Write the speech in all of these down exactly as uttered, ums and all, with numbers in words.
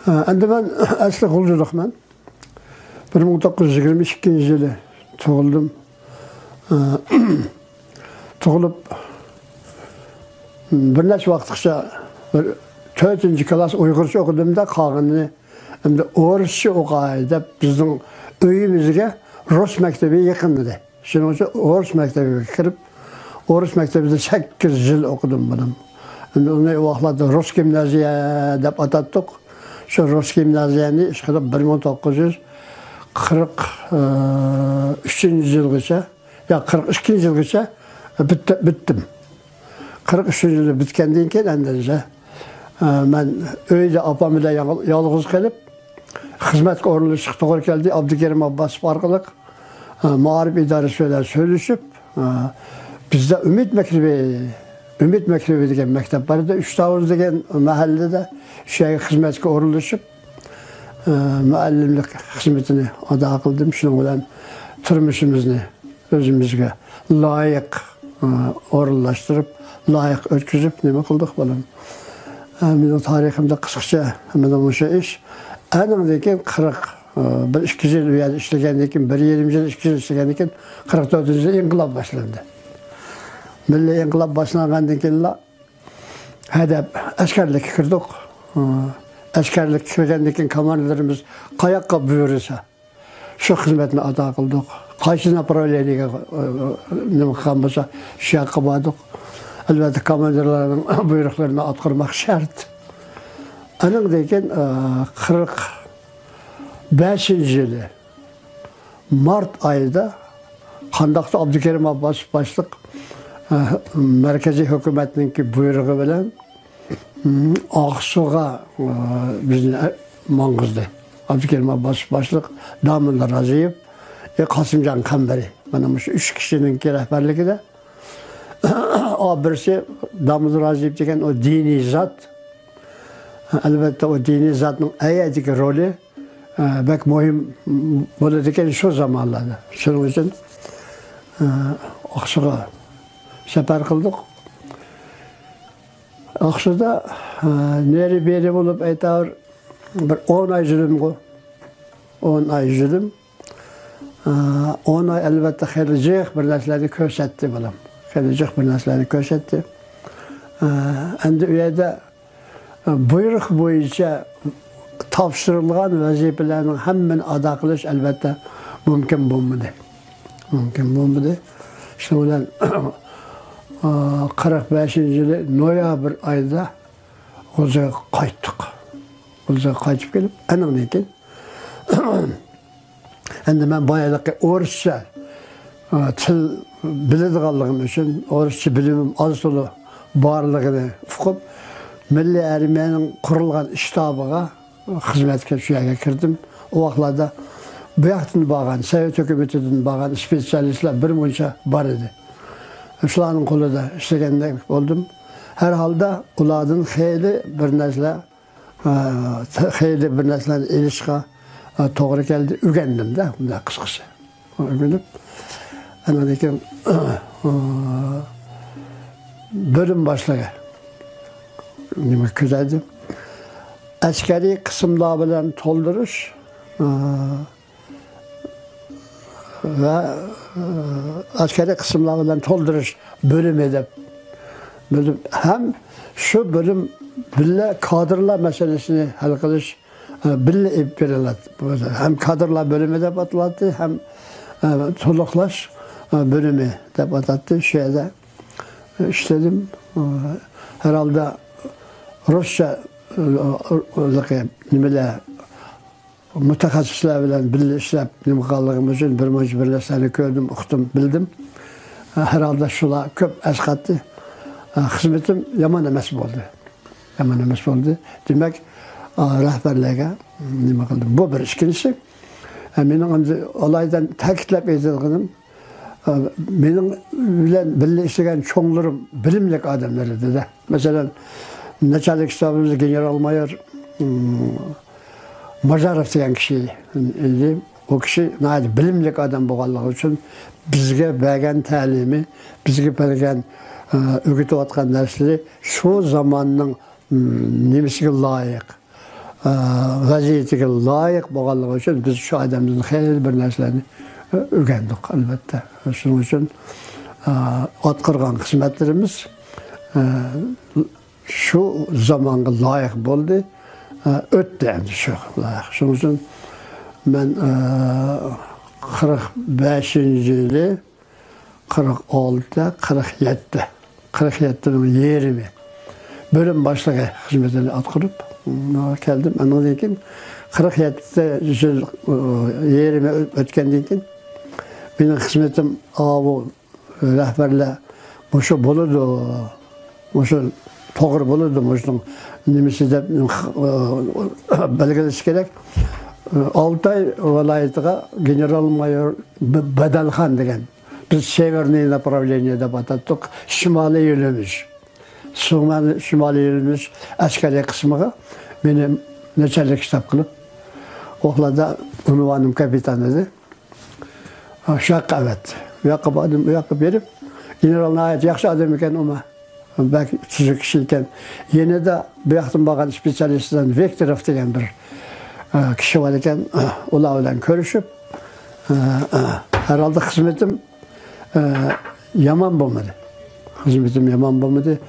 ئەمدى مەن ئەسلى غۇلجىلىقمەن. بىر مىڭ توققۇز يۈز يىگىرمە ئىككىنچى يىلى تۇغۇلدۇم. تۇغۇلۇپ، بىر نەچچە ۋاقىتقىچە بىر تۆتىنچى كىلاس ئۇيغۇرچە ئوقۇدۇم-دا، قالغىنىنى ئەمدى ئورۇسچە ئوقاي دەپ، بىزنىڭ ئۆيىمىزگە رۇس مەكتىپى يېقىن ئىدى. شۇنىڭ ئۈچۈن ئورۇس مەكتىپىگە كىرىپ، ئورۇس مەكتىپىدە سەككىز يىل ئوقۇدۇم مۇنۇم. ئەمدى ئۇنى ئۇ ۋاقىتلاردا رۇس گىمنازىيە دەپ ئاتاتتۇق. شۇ رۇس گىمنازىيەنى ئىشقىلىپ بىر مىڭ توققۇز يۈز قىرىق ئۈچىنچى يىلغىچە، يا، قىرىق ئىككىنچى يىلغىچە پۈتتى-، پۈتتۈم. قىرىق ئۈچىنچى يىلى پۈتكەندىن كېيىن ئەندىزە، ئە، مەن ئۆيدە ئاپام بىلەن ياڭ-، يالغۇز قېلىپ، خىزمەتكە ئورۇنلىشىشقا توغرا كەلدى. ئابدۇكېرىم ئابباسوف ئارقىلىق، ئە، مائارىپ ئىدارىسى بىلەن سۆزلىشىپ، ئە، بىزدە ئۈمىد مەكتىپى، ئۈمىد مەكتىپى دېگەن مەكتەپ بار ئىدى. ئۈچ تاۋۇز دېگەن مەھەللىدە شۇ يەرگە خىزمەتكە ئورۇنلىشىپ، ئە، مۇئەللىملىك خىزمىتىنى ئادا قىلدىم. شۇنىڭ بىلەن تۇرمۇشىمىزنى ئۆزىمىزگە لايىق، ئە، ئورۇنلاشتۇرۇپ، لايىق ئۆتكۈزۈپ نېمە قىلدۇق، بالام؟ ئە، مېنىڭ تارىخىمدا قىسقىچە مانا مۇشۇ ئىش. ئاندىن كېيىن قىرىق، ئە، بىر ئىككى يىل ئۇ يەردە ئىشلىگەندىن كېيىن، بىر يېرىم يىل، ئىككى يىل ئىشلىگەندىن كېيىن، قىرىق تۆتىنچى يىلى ئىنقىلاب باشلاندى. مىللىي ئىنقىلاب باشلانغاندىن كېيىنلا ھەدەپ ئەسكەرلىككە كىردۇق. ئە، ئەسكەرلىككە كىرگەندىن كېيىن كاماندىرىمىز قاياققا بۇيرۇسا، شۇ خىزمەتنى ئادا قىلدۇق. قايسى ناپراۋلېنىيەگە، ئە، نېمە قىلغان بولسا، شۇ ياققا باردۇق. ئەلۋەتتە، كاماندىرلارنىڭ بۇيرۇقلىرىنى ئاتقۇرماق شەرت. ئاندىن كېيىن، ئە، قىرىق بەشىنچى يىلى مارت ئايىدا قانداقتۇر ئابدۇكېرىم ئابباسوف باشلىق، ئە، مەركىزىي ھۆكۈمەتنىڭكى بۇيرۇقى بىلەن ئاقسۇغا، ئە، بىزنى، ئە، ماڭغۇزدى. ئابدۇكېرىم ئابباسوف باشلىق، داموللا رازىيېۋ، ئە، قاسىمجان قەمبىرى. مانا مۇشۇ ئۈچ كىشىنىڭكى رەھبەرلىكىدە، ئا، بىرسى داموللا رازىيېۋ دېگەن ئۇ دىنىي زات. ئەلۋەتتە، ئۇ دىنىي زاتنىڭ ئەيەدىكى رولى، ئە، بەك مۇھىم بولىدىكەن شۇ زامانلاردا. شۇنىڭ ئۈچۈن، ئە، ئاقسۇغا سەپەر قىلدۇق. ئاقسۇدا، ئە، نېرى بېرى بولۇپ ئەيتاۋۇر بىر ئون ئاي يۈردۈمغۇ. ئون ئاي يۈردۈم. ئە، ئون ئاي ئەلۋەتتە خېلى جىق بىر نەرسىلەرنى كۆرسەتتى بالام. خېلى جىق بىر نەرسىلەرنى كۆرسەتتى. ئە، ئەمدى ئۇ يەردە، ئە، بۇيرۇق بويىچە تاپشۇرۇلغان ۋەزىپىلەرنىڭ ھەممىنى ئادا قىلىش ئەلۋەتتە مۇمكىن بولمىدى. مۇمكىن بولمىدى. شۇنىڭ بىلەن، ئە، قىرىق بەشىنچى يىلى نويابىر ئايدا غۇلجىغا قايتتۇق. غۇلجىغا قايتىپ كېلىپ، ئاندىن كېيىن ئەمدى مەن بايىقى ئورۇسچە، ئە، تىل بىلىدىغانلىقىم ئۈچۈن، ئورۇسچە بىلىمىم ئاز تولا بارلىقىنى ئۇقۇپ، مىللىي ئارمىيەنىڭ قۇرۇلغان شتابىغا خىزمەتكە شۇ يەرگە كىردىم. ئۇ ۋاقىتلاردا بۇ ياقتىن بارغان، سوۋېت ھۆكۈمىتىدىن بارغان سپېتسىيالىستلار بىر مۇنچە بار ئىدى. شۇلارنىڭ قولىدا ئىشلىگەندەك بولدۇم. ھەر ھالدا ئۇلاردىن خېلى بىر نەرسىلەر، ئە، خېلى بىر نەرسىلەرنى ئېلىشقا، ئە، توغرا كەلدى. ئۆگەندىم-دە، بۇنداق قىسقىسى. ئۆگىنىپ، ئاندىن كېيىن، ئە، بۆلۈم باشلىقى نېمە كۆزەيدى. ئەسكەرىي قىسىملار بىلەن تولدۇرۇش، ئە، ۋە، ئە، ئەسكەرىي قىسىملار بىلەن تولدۇرۇش بۆلۈمى دەپ بۆلۈم. ھەم شۇ بۆلۈم بىللە كادىرلار مەسىلىسىنى ھەل قىلىش، ئە، بىللە ئېلىپ بېرىلاتتى. ھەم كادىرلار بۆلۈمى دەپ ئاتىلاتتى، ھەم، ئە، تولۇقلاش، ئە، بۆلۈمى دەپ ئاتاتتى. شۇ يەردە ئىشلىدىم. ئە، ھەر ھالدا رۇسچە، ئە، نېمىلەر، مۇتەخەسسىسلەر بىلەن بىللە ئىشلەپ، نېمە قىلغانلىقىم ئۈچۈن بىر مۇنچە بىر نەرسىلەرنى كۆردۈم، ئۇقتۇم، بىلدىم. ھەر ھالدا شۇلار كۆپ ئەسقاتتى. خىزمىتىم يامان ئەمەس بولدى. يامان ئەمەس بولدى. دېمەك، رەھبەرلەرگە نېمە قىلدىم. بۇ بىر. ئىككىنچىسى، مېنىڭ ئەمدى ئالايىتەن تەكىتلەپ ئېيتىدىغىنىم، مېنىڭ بىلەن بىللە ئىشلىگەن چوڭلىرىم بىلىملىك ئادەملەر ئىدى-دە. مەسىلەن، ناچالنىك شتابىمىزدا گېنېرال مايور، ئىم، ماژاروف دېگەن كىشى ئىدى. ئۇ كىشى ناھايىتى بىلىملىك ئادەم بولغانلىقى ئۈچۈن بىزگە بەرگەن تەلىمى، بىزگە بەرگەن، ئە، ئۆگىتىۋاتقان نەرسىلىرى شۇ زاماننىڭ، ئىم، نېمىسىگە لايىق، ئە، ۋەزىيىتىگە لايىق بولغانلىقى ئۈچۈن بىز شۇ ئادەمدىن خېلى بىر نەرسىلەرنى ئۆگەندۇق، ئەلۋەتتە. شۇنىڭ ئۈچۈن، ئە، ئاتقارغان خىزمەتلىرىمىز، ئە، شۇ زامانغا لايىق بولدى، ئە، ئۆتتى ئەمدى شۇ لايىق. شۇنىڭ ئۈچۈن مەن، ئە، قىرىق بەشىنچى يىلى، قىرىق ئالتە، قىرىق يەتتە، قىرىق يەتتىنىڭ يېرىمى بۆلۈم باشلىقى خىزمىتىنى ئاتقۇرۇپ، م، كەلدىم. ئاندىن كېيىن قىرىق يەتتە يىل، ئۇ، يېرىمى ئۆتكەندىن كېيىن مېنىڭ خىزمىتىم ئاۋۇ رەھبەرلەر مۇشۇ بولىدۇ، مۇشۇ توغرا بولىدۇ، مۇشۇنىڭ نېمىسى دەپ، ئۇ، بەلگىلىشى كېرەك. ئالتاي ۋىلايىتىغا گېنېرال مايور ب-، بەدەلخان دېگەن، بىز سېۋېرنىي ناپراۋلېنىيە دەپ ئاتاتتۇق، شىمالىي يۆنىلىش. شىمالىي، شىمالىي يۆنىلىش ئەسكەرىي قىسمىغا مېنى ناچالنىك شتاب قىلىپ، ئوقلاردا ئۇنۋانىم كاپىتان ئىدى. شۇ ياققا ئەۋەتتى. ئۇ ياققا باردىم، ئۇ ياققا بېرىپ، گېنېرال ناھايىتى ياخشى ئادەم ئىكەن، ئۇمۇ بەك تۈزۈك كىشى ئىكەن. يېنىدا بۇ ياقتىن بارغان سپېتسىيالىستلاردىن ۋىكتوروف دېگەن بىر، ئە، كىشى بار ئىكەن. ئۇلار بىلەن كۆرۈشۈپ، ئە، ئە، ھەرھالدا خىزمىتىم، ئە، يامان بولمىدى. خىزمىتىم يامان بولمىدى.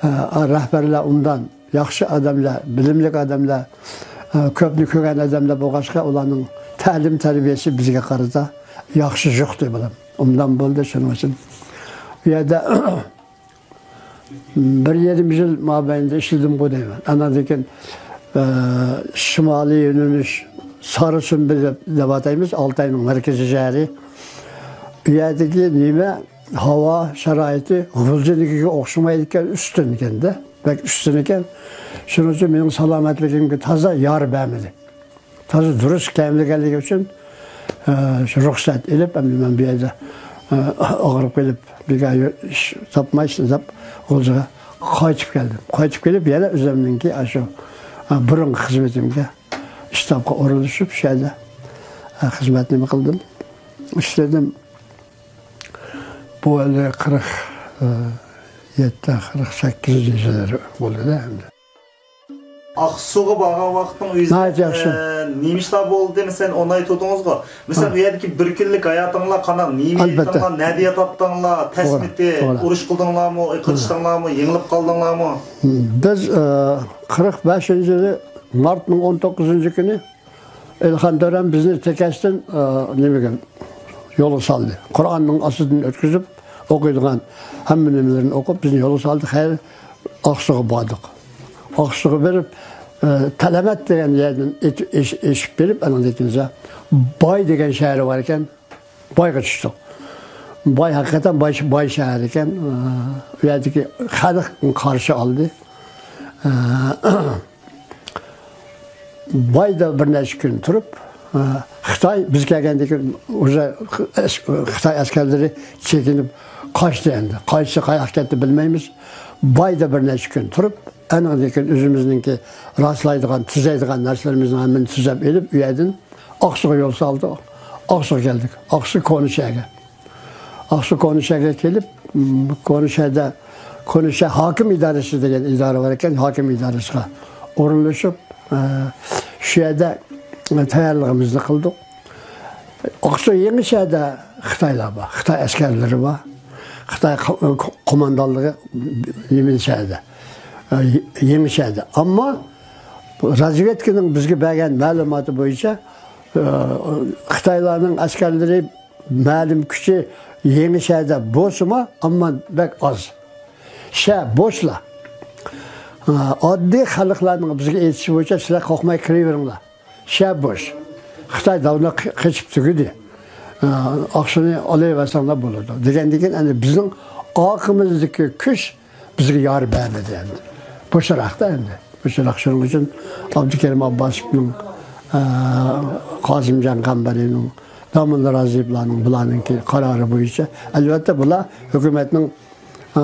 ئە، رەھبەرلەر ئوبدان، ياخشى ئادەملەر، بىلىملىك ئادەملەر، ئە، كۆپنى كۆرگەن ئادەملەر بولغاچقا، ئۇلارنىڭ تەلىم تەربىيەسى بىزگە قارىتا ياخشى يۇقتى، بالام. ئوبدان بولدى، شۇنىڭ ئۈچۈن ئۇ يەردە بىر يېرىم يىل مابەينىدە ئىشلىدىمغۇ دەيمەن. ئاندىن كېيىن، ئە، شىمالىي يۆنىلىش سارى سۈمبۈل دەپ، دەپ ئاتايمىز، ئالتاينىڭ مەركىزىي شەھىرى. ئۇ يەردىكى نېمە، ھاۋا شارائىتى غۇلجىنىڭكىگە ئوخشىمايدىكەن، ئۈستۈن ئىكەن-دە، بەك ئۈستۈن ئىكەن. شۇنىڭ ئۈچۈن مېنىڭ سالامەتلىكىمگە تازا يار بەرمىدى. تازا دۇرۇس كەلمىگەنلىكى ئۈچۈن، ئە، شۇ رۇخسەت ئېلىپ، ئەمدى مەن بۇ يەردە، ئە، ئاغرىپ قېلىپ، بىكار يۈ-، ئىش تاپمايسىز دەپ، غۇلجىغا قايتىپ كەلدىم. قايتىپ كېلىپ، يەنە ئۆزۈمنىڭكى ئاشۇ، ئە، بۇرۇنقى خىزمىتىمگە، شتابقا ئورۇنلىشىپ، شۇ يەردە، ئە، خىزمەتنى نېمە قىلدىم، ئىشلىدىم. بۇ ھېلى قىرىق يەتتە، قىرىق سەككىزىنچى يىللىرى بولدى-دە ئەمدى. ئاقسۇغا بارغان ۋاقىتنىڭ ئۆزىدە، ناھايىتى ياخشى. ئە، نېمە ئىشلار بولدى؟ مەسىلەن، ئون ئاي تۇردىڭىزغۇ. مەسىلەن، ھە. ئۇ يەردىكى بىر كۈنلۈك ھاياتىڭلار قانداق؟ نېمە ئەلۋەتتە. يېدىڭلار؟ نەدە ياتاتتىڭلار؟ توغرا، تەسمىتى، توغرا. ئۇرۇش قىلدىڭلارمۇ؟ ھە. قېچىشتىڭلارمۇ؟ يېڭىلىپ قالدىڭلارمۇ؟ بىز، ئە، قىرىق بەشىنچى يىلى مارتنىڭ ئون توققۇزىنچى كۈنى ئېلىخان تۆرەم بىزنى تېكەستىن، ئە، نېمىگە، يولغا سالدى. قۇرئاننىڭ ئاستىدىن ئۆتكۈزۈپ، ئوقۇيدىغان ھەممە نېمىلىرىنى ئوقۇپ، بىزنى يولغا سالدى. خەير، ئاقسۇغا باردۇق. ئاقسۇغا بېرىپ، ئە، تەلەمەت دېگەن يەردىن ئېتىپ، ئېش-، ئېشىپ بېرىپ، ئانىڭدىن كېيىن باي دېگەن شەھىرى بار ئىكەن. بايغا چۈشتۇق. باي ھەقىقەتەن باي، باي شەھەر ئىكەن. ئە، ئۇ يەردىكى خەلق قارشى ئالدى. ئە، بايدا بىر نەچچە كۈن تۇرۇپ، ئە، خىتاي بىز كەلگەندىن كېيىن ئۇژە خىتاي ئەسكەرلىرى چېكىنىپ قاچتى ئەمدى. قايسى قاياققا كەتتى بىلمەيمىز. بايدا بىر نەچچە كۈن تۇرۇپ، ئانىڭدىن كېيىن ئۆزىمىزنىڭكى راسلايدىغان، تۈزەيدىغان نەرسىلىرىمىزنىڭ ھەممىنى تۈزەپ ئېلىپ، ئۇ يەردىن ئاقسۇغا يول سالدۇق. ئاقسۇغا كەلدۇك. ئاقسۇ كونا شەھەرگە. ئاقسۇ كونا شەھەرگە كېلىپ، م، كونا شەھەردە، كونا شەھەر ھاكىم ئىدارىسى دېگەن ئىدارە بار ئىكەن، ھاكىم ئىدارىسىغا ئورۇنلىشىپ، ئە، شۇ يەردە، ئە، تەييارلىقىمىزنى قىلدۇق. ئاقسۇ يېڭى شەھەردە خىتايلار بار، خىتاي ئەسكەرلىرى بار، خىتاي قو-، قوماندانلىقى يېڭى شەھەردە، ئە، يېڭى شەھەردە. ئەمما رازۋېدكىنىڭ بىزگە بەرگەن مەلۇماتى بويىچە، ئە، خىتايلارنىڭ ئەسكەرلىرى مەلۇم كۈچى يېڭى شەھەردە بولسىمۇ، ئەمما بەك ئاز. شەھەر بوشلا. ئاددىي خەلقلەرنىڭ بىزگە ئېيتىشى بويىچە، سىلەر قورقماي كىرىۋېرىڭلار. شەھەر بوش. خىتاي داۋنى قېچىپ تۈگىدى. ئاقسۇنى ئالىۋەرسەڭلار بولىدۇ. دېگەندىن كېيىن، ئەمدى بىزنىڭ ئارقىمىزدىكى كۈچ بىزگە يار بەرمىدى ئەمدى. بۇ شەرتتە ئەمدى. بۇ شەرت شۇنىڭ ئۈچۈن ئابدۇكېرىم ئابباسوۋنىڭ، ئە، قاسىمجان قەمبىرىنىڭ، داموللا رازىيېۋلارنىڭ، بۇلارنىڭكى قارارى بويىچە، ئەلۋەتتە، بۇلار ھۆكۈمەتنىڭ، ئە،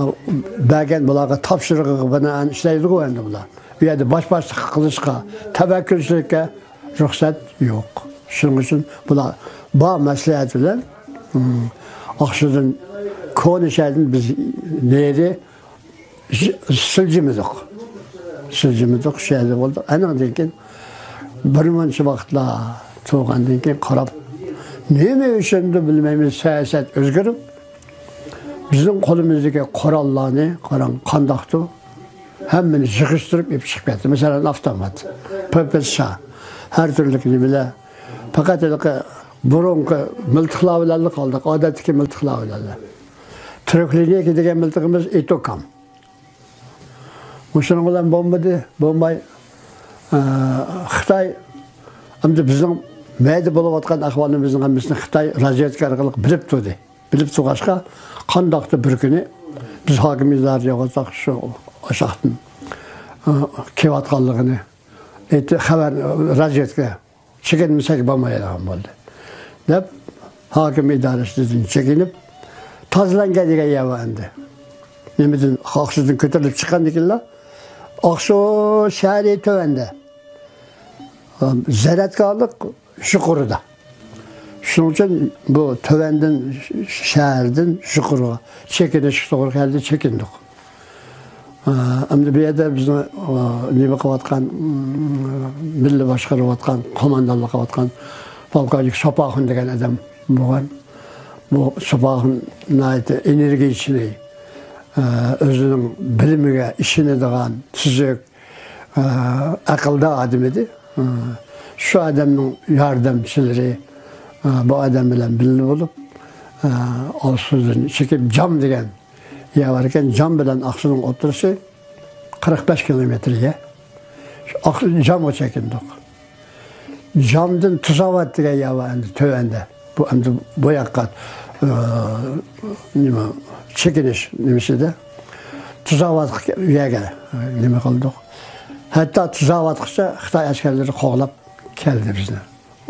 بەرگەن بۇلارغا تاپشۇرۇقىغا بىنائەن ئىشلەيدىغۇ ئەمدى بۇلار. ئۇ يەردە باش باشلىقلىق قىلىشقا، تەۋەككۈلچىلىككە رۇخسەت يوق. شۇنىڭ ئۈچۈن بۇلار بار مەسلىھەت بىلەن، ئاقسۇدىن، كونا شەھەردىن بىز نېرى سىلجىمىدۇق. سىلجىمىدۇق، شۇ يەردە بولدۇق. ئانىڭدىن كېيىن بىر مۇنچە ۋاقىتلار تۇرغاندىن كېيىن قاراپ، نېمە ئۈچۈندۇر بىلمەيمىز، سىياسەت ئۆزگىرىپ، بىزنىڭ قولىمىزدىكى قوراللارنى قاراڭ، قانداقتۇ، ھەممىنى يىغىشتۇرۇپ ئېلىپ چىقىپ كەتتى. مەسىلەن، ئاپتومات، پ پ ش، ھەر تۈرلۈك نېمىلەر. پەقەت ھېلىقى بۇرۇنقى مىلتىقلار بىلەنلا قالدۇق، ئادەتتىكى مىلتىقلار بىلەنلا. تۈرۈك لىنىيكا دېگەن مىلتىقىمىز ئېتوكام. مۇشۇنىڭ بىلەن بولمىدى، بولماي، ئە، خىتاي ئەمدى بىزنىڭ مەيدە بولۇۋاتقان ئەھۋالىمىزنىڭ ھەممىسىنى خىتاي رازۋېدكا ئارقىلىق بىلىپ تۇردى. بىلىپ تۇرغاچقا، قانداقتۇر بىر كۈنى بىز ھاكىم ئىدارىدە يوقالساق، شۇ ئاشاقتىن، ئە، كېلىۋاتقانلىقىنى ئېيتتى، خەۋەر، رازۋېدكا چېكىنمىسەك بولمايدىغان بولدى، دەپ، ھاكىم ئىدارىسىدىن چېكىنىپ، تازىلانگان دېگەن يەر بار ئەمدى. نېمىدىن، ئاقسۇدىن كۆتۈرۈلۈپ چىققاندىكىنلا، ئاقسۇ شەھىرى تۆۋەندە، زىرائەتكارلىق يۇقىرىدا. شۇنىڭ ئۈچۈن بۇ تۆۋەندىن، شەھەردىن يۇقىرىغا چېكىنىشكە توغرا كەلدى، چېكىندۇق. ئە، ئەمدى بۇ يەردە بىزنىڭ، ئە، نېمە قىلىۋاتقان، مم، مىللىي باشقۇرۇۋاتقان، قوماندانلىق قىلىۋاتقان پولكوۋنىك سوپاخۇن دېگەن ئادەم بولغان. بۇ سوپاخۇن ناھايىتى ئېنېرگىيىچنى، ئە، ئۆزىنىڭ بىلىمىگە ئىشىنىدىغان، تۈزۈك، ئە، ئەقىلدار ئادەم ئىدى. ئە، شۇ ئادەمنىڭ ياردەمچىلىرى، ئە، بۇ ئادەم بىلەن بىللە بولۇپ، ئە، ئاقسۇدىن چېكىپ جام دېگەن يەر بار ئىكەن، جام بىلەن ئاقسۇنىڭ ئوتتۇرىسى قىرىق بەش كىلومېتىر يەر. شۇ ئاق-، جامغا چېكىندۇق. جامدىن تۇزاۋات دېگەن يەر بار ئەمدى تۆۋەندە. بۇ ئەمدى بۇ ياققا، ئى، نېمە، چېكىنىش نېمىسىدە. تۇزاۋات يەرگە نېمە قىلدۇق. ھەتتا تۇزاۋاتقىچە خىتاي ئەسكەرلىرى قوغلاپ كەلدى بىزنى.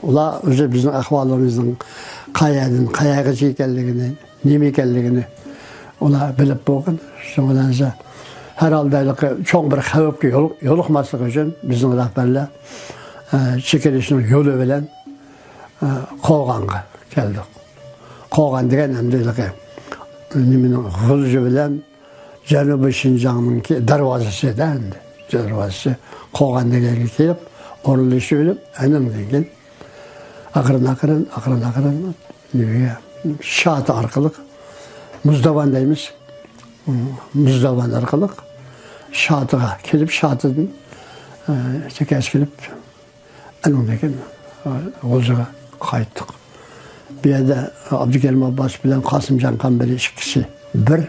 ئۇلار ئۆزى بىزنىڭ ئەھۋالىمىزنىڭ قەيەردىن، قەيەرگىچە ئىكەنلىكىنى، نېمە ئىكەنلىكىنى ئۇلار بىلىپ بولغان. شۇنىڭ بىلەن ھەر ھالدا ھېلىقى چوڭ بىر خەۋپكە يولۇق-، يولۇقماسلىق ئۈچۈن بىزنىڭ رەھبەرلەر، ئە، چېكىنىشنىڭ يولى بىلەن، ئە، قوغانغا كەلدۇق. قوغان دېگەن ئەمدى ھېلىقى نېمىنىڭ غۇلجا بىلەن جەنۇبىي شىنجاڭنىڭكى دەرۋازىسىدا ئەمدى. دەرۋازىسى قوغان دېگەنگە كېلىپ ئورۇنلىشىۋېلىپ، ئاندىن كېيىن ئاقىرىن، ئاقىرىن، ئاقىرىن، ئاقىرىن نېمىگە، شاتى ئارقىلىق، مۇزداۋان دەيمىز. مۇزداۋان ئارقىلىق شاتىغا كېلىپ، شاتىدىن، ئە، تېكەس كېلىپ، ئاندىن كېيىن، ئە، غۇلجىغا قايتتۇق. بۇ يەردە ئابدۇكېرىم ئابباس بىلەن قاسىمجان قەمبىرى ئىككىسى بىر،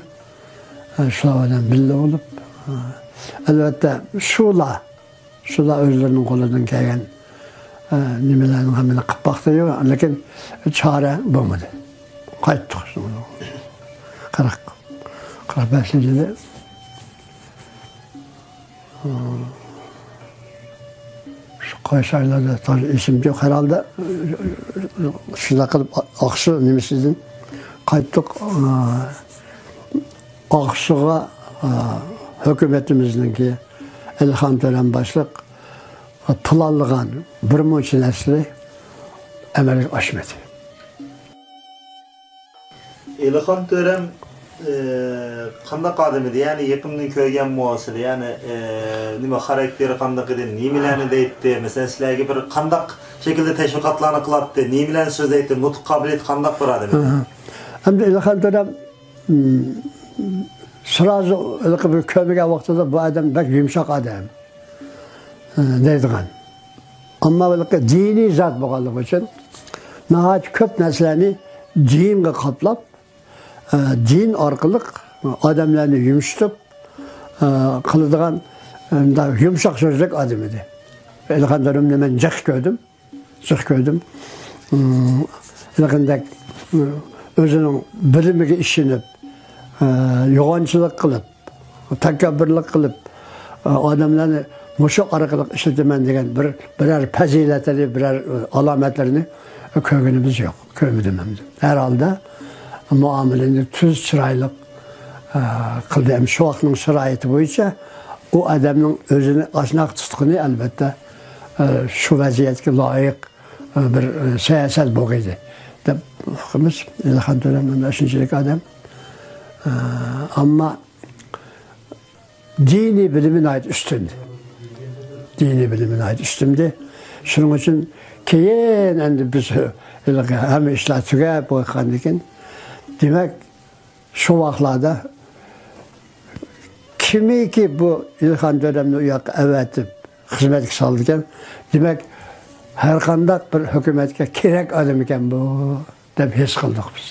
ئە، شۇلار بىلەن بىللە بولۇپ، ئە، ئەلۋەتتە، شۇلار شۇلار ئۆزلىرىنىڭ قولىدىن كەلگەن، ئە، نېمىلەرنىڭ ھەممىنى قىلىپ باقتى، لېكىن چارە بولمىدى. قايتتۇق. قىرىق، قىرىق بەشىنچى يىلى، ئە، شۇ قايسى ئايلاردا، تازا ئېسىمدە يوق، ھەر ھالدا، شۇنداق قىلىپ ئاقسۇ نېمىسىدىن قايتتۇق. ئە، ئاقسۇغا، ئە، ھۆكۈمىتىمىزنىڭكى ئەلىخان تۆرەم باشلىق پىلانلىغان بىر مۇنچە نەرسىلەر ئەمەلگە ئاشمىدى. ئېلىخان تۆرەم، ئى، قانداق ئادەم ئىدى؟ يەنى يېقىندىن كۆرگەنمۇ سىلى؟ يەنى، ئى، نېمە خاراكتېرى قانداق ئىدى؟ نېمىلەرنى دەيتتى؟ مەسىلەن، سىلەرگە بىر قانداق شەكىلدە تەشۋىقاتلارنى قىلاتتى؟ نېمىلەرنى سۆزلەيتتى؟ نۇتۇق قابىلىيىتى قانداق بىر ئادەم ئىدى؟ ھە، ھە. ئەمدى ئېلىخان تۆرەم، م، سرازۇ ھېلىقى بىر كۆرمىگەن ۋاقتىدا بۇ ئادەم بەك يۇمشاق ئادەم، ئە، دەيدىغان. ئەمما ھېلىقى دىنىي زات بولغانلىقى ئۈچۈن ناھايىتى كۆپ نەرسىلەرنى دىنغا قاپلاپ، ئە، دىن ئارقىلىق ئادەملەرنى يۇمشىتىپ، ئە، قىلىدىغان، ئە، مۇنداق يۇمشاق سۆزلۈك ئادەم ئىدى. ئېلىخان تۆرەمنى مەن جىق كۆردۈم. جىق كۆردۈم. ئىم، يېقىندەك، ئىم، ئۆزىنىڭ بىلىمىگە ئىشىنىپ، ئە، يوغانچىلىق قىلىپ، تەكەببۇرلۇق قىلىپ، ئە، ئادەملەرنى مۇشۇ ئارقىلىق ئىشلىتىمەن دېگەن بىر، بىرەر پەزىلەتلىرى، بىرەر، ئە، ئالامەتلىرىنى كۆرگىنىمىز يوق. كۆرمىدىم ھەم. ھەر ھالدا مۇئامىلىنى تۈز، چىرايلىق، ئە، قىلدى. ھەم شۇ ۋاقىتنىڭ شارائىتى بويىچە ئۇ ئادەمنىڭ ئۆزىنى ئاشۇنداق تۇتقىنى، ئەلۋەتتە، ئە، شۇ ۋەزىيەتكە لايىق، ئە، بىر، ئە، سىياسەت بولغىيدى دەپ باقىمىز. ئېلىخان تۆرەم مانا شۇنچىلىك ئادەم. ئە، ئەمما دىنىي بىلىمى ناھايىتى ئۈستۈن. دىنىي بىلىمى ناھايىتى ئۈستۈندى. شۇنىڭ ئۈچۈن كېيىن ئەمدى بىز ھېلىقى ھەممە ئىشلار تۈگەپ بولغاندىن كېيىن، دېمەك، شۇ ۋاقىتلاردا كىمكى بۇ ئىلھان تۆرەمنى ئۇ ياققا ئەۋەتىپ خىزمەتكە سالىدىكەن، دېمەك، ھەرقانداق بىر ھۆكۈمەتكە كېرەك ئادەم ئىكەن بۇ، دەپ ھېس قىلدۇق بىز.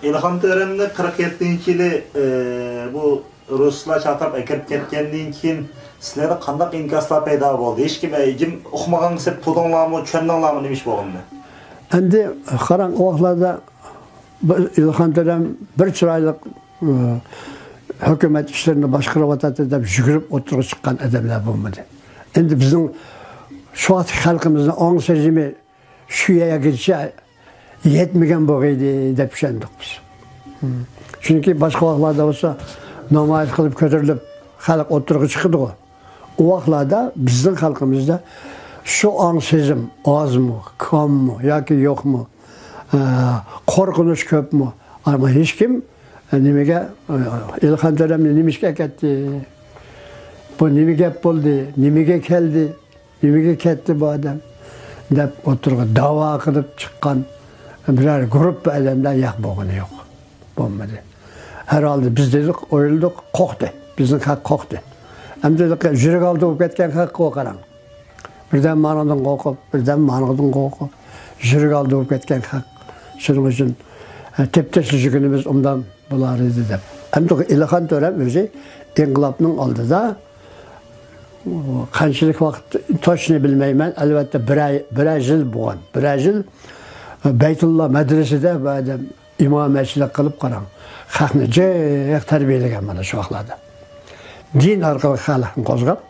ئىلھان تۆرەمنى قىرىق يەتتىنچى يىلى، ئى، بۇ رۇسلار چاقىرىپ ئەكىرىپ كەتكەندىن كېيىن سىلەردە قانداق ئىنكاسلار پەيدا بولدى؟ ھېچكىم، ئى، جىم ئۇقمىغانغا سەپ تۇردۇڭلارمۇ، چۈشەندىڭلارمۇ نېمە ئىش بولغىنىنى؟ ئەمدى قاراڭ، ئۇ ۋاقىتلاردا بىر ئىلھان تۆرەم بىر چىرايلىق، ئى، ھۆكۈمەت ئىشلىرىنى باشقۇرۇۋاتاتتى دەپ يۈگۈرۈپ ئوتتۇرىغا چىققان ئادەملەر بولمىدى. ئەمدى بىزنىڭ شۇ ۋاقىتتىكى خەلقىمىزنىڭ ئاڭ سېزىمى شۇ يەرگىچە يەتمىگەن بولغىيدى دەپ چۈشەندۇق بىز. چۈنكى باشقا ۋاقىتلاردا بولسا نامايىش قىلىپ كۆتۈرۈلۈپ خەلق ئوتتۇرىغا چىقىدىغۇ. ئۇ ۋاقىتلاردا بىزنىڭ خەلقىمىزدە شۇ ئاڭ سېزىم ئازمۇ، كاممۇ ياكى يوقمۇ، ئە، قورقۇنچ كۆپمۇ؟ ئەمما ھېچكىم، ئە، نېمىگە، ئە، ئىلھان تۆرەمنى نېمە ئىشقا ئەكەتتى؟ بۇ نېمە گەپ بولدى؟ نېمىگە كەلدى؟ نېمىگە كەتتى بۇ ئادەم؟ دەپ ئوتتۇرىغا داۋا قىلىپ چىققان بىرەر گۇرۇپپا ئادەملەر ياق بولغىنى يوق. بولمىدى. ھەر ھالدا بىز دېدۇق، ئويلىدۇق، قورقتى. بىزنىڭ خەق قورقتى. ئەمدى يۈرەك ئالدى بولۇپ كەتكەن خەق، قاراڭ. بىردەم مانىڭدىن قورقۇپ، بىردەم مانىڭدىن قورقۇپ، يۈرەك ئالدى بولۇپ كەتكەن خەق. شۇنىڭ ئۈچۈن، ئە، تېپىتەكلىشىدىغىنىمىز ئوبدان بولار ئىدى دەپ. ئەمدى ئىلھان تۆرەم ئۆزى ئىنقىلابنىڭ ئالدىدا قانچىلىك ۋاقىت توشنى بىلمەيمەن. ئەلۋەتتە، بىرەر، بىرەر يىل بولغان. بىرەر يىل، ئە، بەيتۇللا مەدرىسىدە بۇ ئادەم ئىمامەتچىلىك قىلىپ، قاراڭ، خەقنى جىق تەربىيەلىگەن مانا شۇ ۋاقىتلاردا. دىن ئارقىلىق خەلقنى قوزغاپ،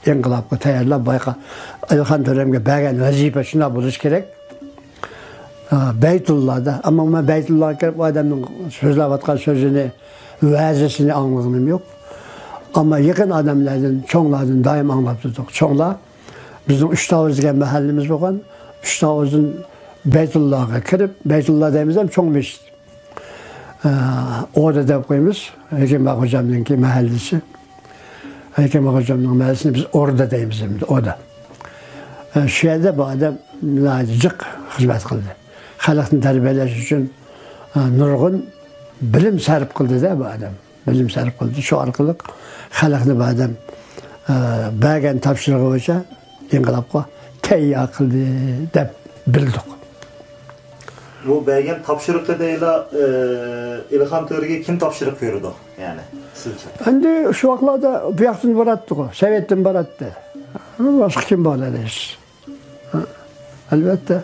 ئىنقىلابقا تەييارلاپ، بايقا ئىلھان تۆرەمگە بەرگەن ۋەزىپە شۇنداق بولۇشى كېرەك. ئا، بەيتۇللادا، ئەمما مەن بەيتۇللاغا كىرىپ ئۇ ئادەمنىڭ سۆزلەۋاتقان سۆزىنى، ۋەزىسىنى ئاڭلىغىنىم يوق. ئەمما يېقىن ئادەملەردىن، چوڭلاردىن دائىم ئاڭلاپ تۇردۇق. چوڭلار بىزنىڭ ئۈچ تاۋۇز دېگەن مەھەللىمىز بولغان. ئۈچ تاۋۇزدىن بەيتۇللاغا كىرىپ، بەيتۇللا دەيمىز ھەم چوڭ مەسچىت. ئە، ئوردا دەپ قويىمىز. ھېكىم باغ خوجامنىڭكى مەھەللىسى. ھېكىم باغ خوجامنىڭ مەھەللىسىنى بىز ئوردا دەيمىز ئەمدى، ئوردا. ئە، شۇ يەردە بۇ ئادەم ناھايىتى جىق خىزمەت قىلدى. خەلقنى تەربىيەلەش ئۈچۈن، ئە، نۇرغۇن بىلىم سەرپ قىلدى-دە بۇ ئادەم. بىلىم سەرپ قىلدى. شۇ ئارقىلىق خەلقنى بۇ ئادەم، ئە، بەرگەن تاپشۇرۇقى بويىچە ئىنقىلابقا تەييار قىلدى دەپ بىلدۇق. بۇ بەرگەن تاپشۇرۇقى دەيلا، ئە، ئىلھان تۆرىگە كىم تاپشۇرۇق بېرىدۇ؟ يەنى سىزچە؟ ئەمدى شۇ ۋاقىتلاردا بۇ ياقتىن باراتتىغۇ، سوۋېتتىن باراتتى. باشقا كىم بار دەيسىز؟ ئەلۋەتتە،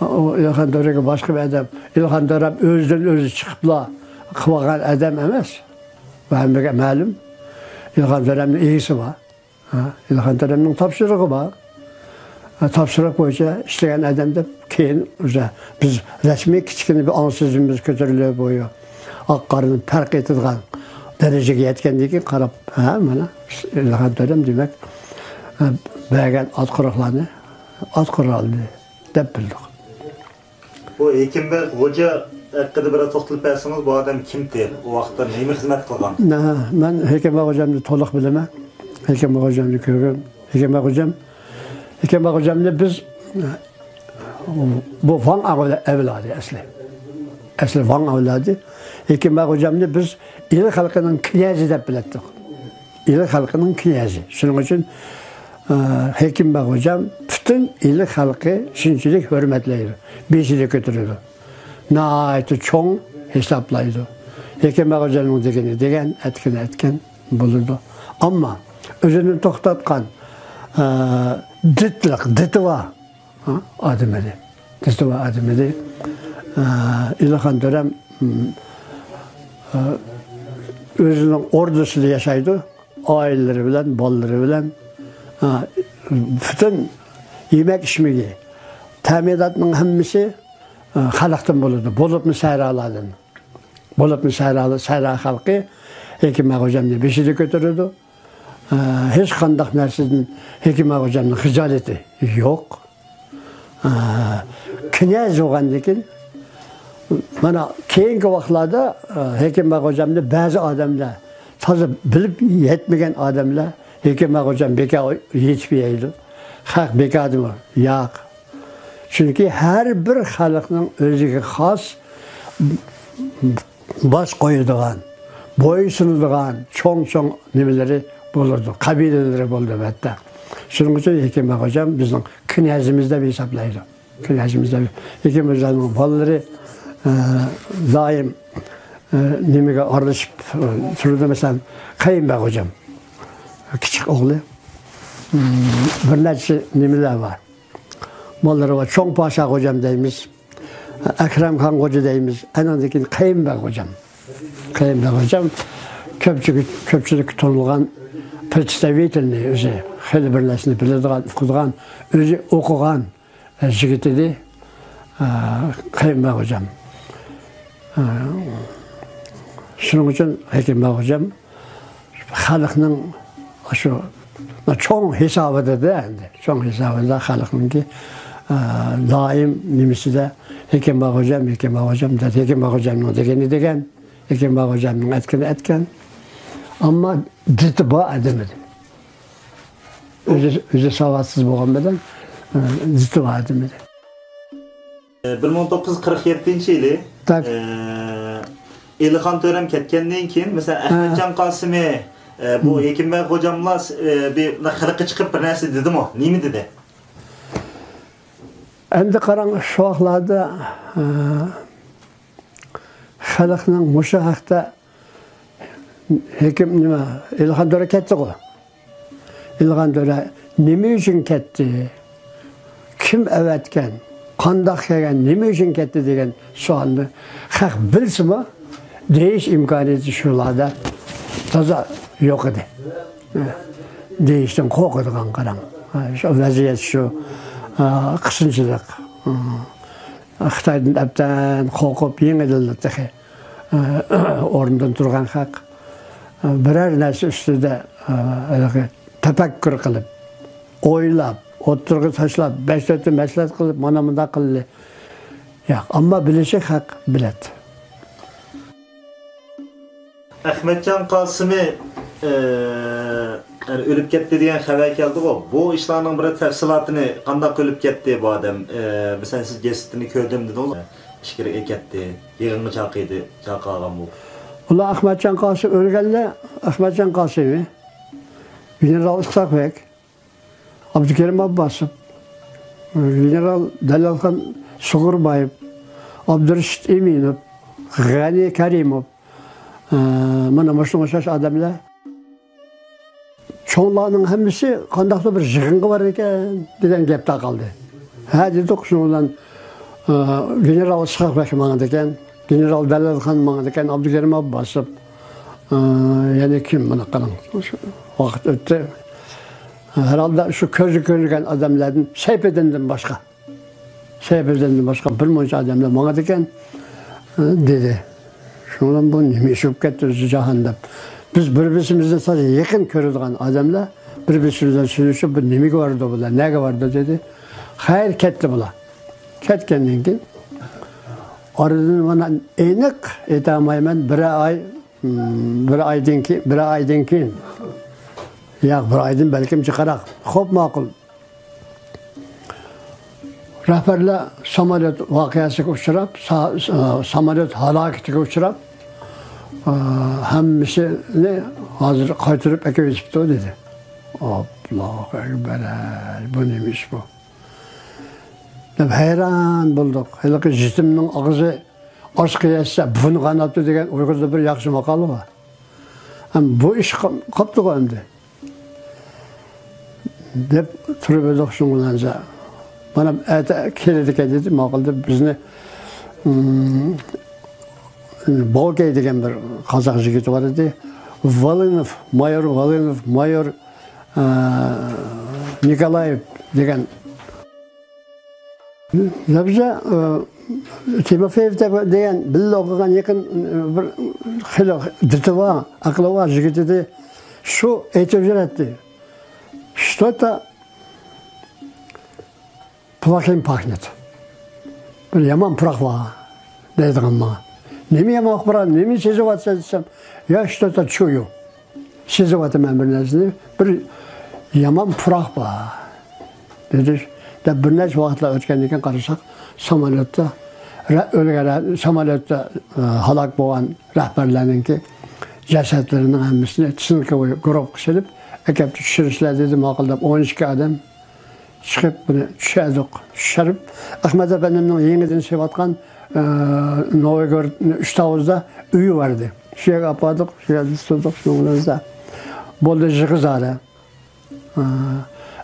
ئۇ ئىلھان تۆرىگە باشقا بىر ئادەم، ئىلھان تۆرەم ئۆزىدىن ئۆزى چىقىپلا قىلىۋالغان ئادەم ئەمەس. بۇ ھەممىگە مەلۇم. ئىلھان تۆرەمنىڭ ئىگىسى بار. ھە، ئىلھان تۆرەمنىڭ تاپشۇرۇقى بار. ھە، تاپشۇرۇق بويىچە ئىشلىگەن ئادەم دەپ كېيىن ئۆزى بىز رەسمىي كىچىككىنە بىر ئاڭ سېزىمىمىز كۆتۈرۈلۈپ، بۇ ئاق قارىنى پەرق ئېتىدىغان دەرىجىگە يەتكەندىن كېيىن قاراپ، ھە، مانا ئىلھان تۆرەم دېمەك، ھە، بەرگەن ئاتقۇرۇقلارنى ئاتقۇرالدى دەپ بىلدۇق. بۇ ھېكىم بەگ خوجا ھەققىدە بىراز توختىلىپ بەرسىڭىز، بۇ ئادەم كىمتى؟ ئۇ ۋاقىتتا نېمە خىزمەت قىلغان؟ نە، مەن ھېكىم بەگ خوجامنى تولۇق بىلىمەن. ھېكىم بەگ خوجامنى كۆرگەن. ھېكىم بەگ خوجام، ھېكىم بەگ خوجامنى بىز، بۇ ۋاڭ ئەۋلا-، ئەۋلادى ئەسلى. ئەسلى ۋاڭ ئەۋلادى. ھېكىم بەگ خوجامنى بىز ئىلى خەلقىنىڭ كىنەزى دەپ بىلەتتۇق. ئىلى خەلقىنىڭ كىنەزى. شۇنىڭ ئۈچۈن، ئە، ھېكىم بەگ خوجام پۈتۈن ئىلى خەلقى شۇنچىلىك ھۆرمەتلەيدۇ، بېشىدا كۆتۈرىدۇ. ناھايىتى چوڭ ھېسابلايدۇ. ھېكىم بەگ خوجامنىڭ دېگىنى دېگەن، ئەتكىنى ئەتكەن بولىدۇ. ئەمما ئۆزىنى توختاتقان، ئە، دىتلىق، دىتى بار، ھە، ئادەم ئىدى. دىتى بار ئادەم ئىدى. ئە، ئىلىخان تۆرەم، ئە، ئۆزىنىڭ ئوردىسىدا ياشايدۇ. ئائىلىلىرى بىلەن، بالىلىرى بىلەن، ئە، پۈتۈن يېمەك ئىچمىكى، تەمىناتنىڭ ھەممىسى، ئە، خەلقتىن بولىدۇ. بولۇپمۇ سەھرالاردىن. بولۇپمۇ سەھرا، سەھرا خەلقى ھېكىم بەگ خوجامنى بېشىدا كۆتۈرىدۇ. ئە، ھېچقانداق نەرسىدىن ھېكىم بەگ خوجامنىڭ خىجالىتى يوق. ئە، كىنەز بولغاندىكىن، مانا، كېيىنكى ۋاقىتلاردا، ئە، ھېكىم بەگ خوجامنى بەزى ئادەملەر تازا بىلىپ يەتمىگەن ئادەملەر ھېكىم ئاغىجان بىكار يېتىپ يەيدۇ. خەق بىكاردىمۇ؟ ياق. چۈنكى ھەر بىر خەلقنىڭ ئۆزىگە خاس باش قويىدىغان، بويسۇنىدىغان چوڭ-چوڭ نېمىلىرى بولىدۇ، قەبىلىلىرى بولىدۇ، ئەلۋەتتە. شۇنىڭ ئۈچۈن ھېكىم ئاغىجان بىزنىڭ كىنەزىمىز دەپ ھېسابلايدۇ. كىنەزىمىز دەپ. ھېكىم ئاغىجاننىڭ بالىلىرى، ئە، دائىم، ئە، نېمىگە ئارىلىشىپ، ئە، تۇرىدۇ. مەسىلەن، قەيۇم بەگ خوجام، كىچىك ئوغلى. بىر نەچچە نېمىلەر بار. بالىلىرى بار. چوڭ پاشا خوجام دەيمىز. ئەكرەم خان خوجا دەيمىز. ئانىڭدىن كېيىن قەيۇم بەگ خوجام. قەيۇم بەگ خوجام كۆپچىلىك، كۆپچىلىككە تونۇلغان پرېستاۋىتېلنىي ئۆزى. خېلى بىر نەرسىنى بىلىدىغان، ئۇقىدىغان، ئۆزى ئوقۇغان يىگىت ئىدى. ئە، قەيۇم بەگ خوجام. ئە، شۇنىڭ ئۈچۈن ھېكىم بەگ خوجام خەلقنىڭ شۇ چوڭ ھېسابىدا ئەمدى، چوڭ ھېسابىدا خەلقنىڭكى، ئە، دائىم نېمىسىدە ھېكىم بەگ خوجام، ھېكىم بەگ خوجام دەپ، ھېكىم بەگ خوجامنىڭ دېگىنى دېگەن، ھېكىم بەگ خوجامنىڭ ئەتكىنى ئەتكەن. ئەمما دىتى بار ئادەم ئىدى. ئۆزى، ئۆزى ساۋاتسىز بولغان بىلەن، ئە، دىتى بار ئادەم ئىدى. بىر مىڭ توققۇز يۈز قىرىق يەتتىنچى يىلى، تاك. ئە، ئېلىخان تۆرەم كەتكەندىن كېيىن، مەسىلەن، ھە. ئەخمەتجان قاسىمى، ئە، بۇ ھېكىم بەگ خوجاملار، ئە، بىر خەلققە چىقىپ بىر نەرسە دېدىمۇ؟ نېمە دېدى؟ ئەمدى قاراڭ، شۇ ۋاقىتلاردا، ئە، خەلقنىڭ مۇشۇ ھەقتە ھېكىم، نېمە، ئېلىخان تۆرە كەتتىغۇ. ئېلىخان تۆرە نېمە ئۈچۈن كەتتى؟ كىم ئەۋەتكەن؟ قانداق كەلگەن؟ نېمە ئۈچۈن كەتتى دېگەن سوئالنى خەق بىلسىمۇ، دېيىش ئىمكانىيىتى شۇلاردا تازا يوق ئىدى. دېيىشتىن قورقىدىغان، قاراڭ. شۇ ۋەزىيەت شۇ، قىسىنچىلىق. خىتايدىن ئەبدان قورقۇپ، يېڭىدىنلا تېخى ئورنىدىن تۇرغان خەق بىرەر نەرسە ئۈستىدە ھېلىقى تەپەككۇر قىلىپ، ئويلاپ، ئوتتۇرىغا تاشلاپ، بەش تۆتى مەسلىھەت قىلىپ، مانا مۇنداق قىلدى. ياق، ئەمما بىلىشى خەق بىلەتتى. ئەخمەتجان قاسىمى، ئە، ئۆلۈپ كەتتى دېگەن خەۋەر كەلدىغۇ. بۇ ئىشلارنىڭ بىر تەپسىلاتىنى، قانداق ئۆلۈپ كەتتى بۇ ئادەم؟ ئە، مەسىلەن، سىز جەسىتىنى كۆردۈم دېدىڭىز. ئىچكىرىگە كەتتى. يىغىنغا چاقىردى، چاقىرغان بۇ. ئۇلار ئەخمەتجان قاسىم ئۆلگەندە، ئەخمەتجان قاسىمى، گېنېرال ئىسھاق بەگ، ئابدۇكېرىم ئابباسوف، گېنېرال دەلەلخان سۇغۇربايېف، ئابدۇرېشىت ئىمىنوف، غەنى كەرىموف، ئە، مانا مۇشۇنىڭغا ئوخشاش ئادەملەر. چوڭلارنىڭ ھەممىسى قانداقتۇر بىر يىغىنغا بارىدىكەن دېگەن گەپ تارقالدى. ھە دېدۇق، شۇنىڭ بىلەن، ئە، گېنېرال ئىسھاق بەگ ماڭىدىكەن. گېنېرال دەلەلخان ماڭىدىكەن، ئابدۇكېرىم ئابباسوف، ئى، يەنە كىم، مانا قاراڭ، ۋاقىت ئۆتتى. ھەرھالدا شۇ كۆزگە كۆرۈنگەن ئادەملەردىن سەيپىدىندىن باشقا، سەيپىدىندىن باشقا بىر مۇنچە ئادەملەر ماڭىدىكەن، ئى، دېدى. شۇنىڭ بىلەن بۇ نېمە ئىش بولۇپ كەتتى ئۆزى جاھان دەپ. بىز بىر-بىرىمىزنى تازا يېقىن كۆرىدىغان ئادەملەر بىر-بىرىمىز بىلەن سۆزلىشىپ، بۇ نېمىگە بارىدۇ بۇلار، نەگە بارىدۇ دېدى. خەير، كەتتى بۇلار. كەتكەندىن كېيىن ئارىدىن مانا ئېنىق ئېيتالمايمەن، بىر ئاي، بىر ئايدىن كېيىن، بىر ئايدىن كېيىن، ياق، بىر ئايدىن بەلكىم جىقراق. خوپ، ماقۇل. رەھبەرلەر ساموليوت ۋەقەسىگە ئۇچراپ، سا-، سا-، ساموليوت ھالاكىتىگە ئۇچراپ، ئا، ھەممىسىنى ھازىر قايتۇرۇپ ئەكىۋېتىپتۇ دېدى. ئاللاھۇ ئەكبەر، ھەي، بۇ نېمە ئىش بۇ؟ دەپ ھەيران بولدۇق. ھېلىقى يېتىمنىڭ ئاغزى ئاشقا يەتسە، بۇنى قاناپتۇ دېگەن ئۇيغۇردا بىر ياخشى ماقال بار. ھەم بۇ ئىش قا-، قاپتىغۇ ئەمدى. دەپ تۇرۇپ ئىدۇق شۇنىڭ بىلەن. مانا ئەتە كېلىدىكەن دېدى، ماقۇل دەپ بىزنى، ئىم، بوكەي دېگەن بىر قازاق يىگىتى بار ئىدى. ۋالىنوف، مايور ۋالىنوف، مايور، ئە، نىكولايېف دېگەن. لەبزە، ئە، تىموفېيېف دەپ دېگەن بىللە ئوقۇغان يېقىن، ئە، بىر خېلى دىتى بار، ئەقلى بار يىگىت ئىدى. شۇ ئېيتىپ يۈرەتتى. شتوتا پلاخىم پاخنېت. بىر يامان پۇراق بار دەيدىغان ماڭا. نېمە يامان پۇراق، نېمە سېزىۋاتىسەن دېسەم، يا شتوتا چۇيۇ. سېزىۋاتىمەن بىر نەرسىنى، بىر يامان پۇراق بار، دېدى. دەپ بىر نەچچە ۋاقىتلار ئۆتكەندىن كېيىن قارىساق، ساموليوتتا رە-، ئۆلگەن رە-، ساموليوتتا، ئە، ھالاك بولغان رەھبەرلەرنىڭكى جەسەتلىرىنىڭ ھەممىسىنى تېسنىكوۋوي گۇرۇپپىغا سېلىپ، ئەكەپ چۈشۈرۈشلەر دېدى، ماقۇل دەپ ئون ئىككى ئادەم چىقىپ، بۇنى چۈشەردۇق. چۈشۈرۈپ، ئەخمەت ئەپەندىمنىڭ يېڭىدىن سېلىۋاتقان، ئە، نوۋىگورودنى ئۈچ تاۋۇزدا ئۆيى بار ئىدى. شۇ يەرگە ئاپاردۇق، شۇ يەردە تۇتۇپ، شۇنىڭ بىلەن بولدى، يىغىزارە. ئە،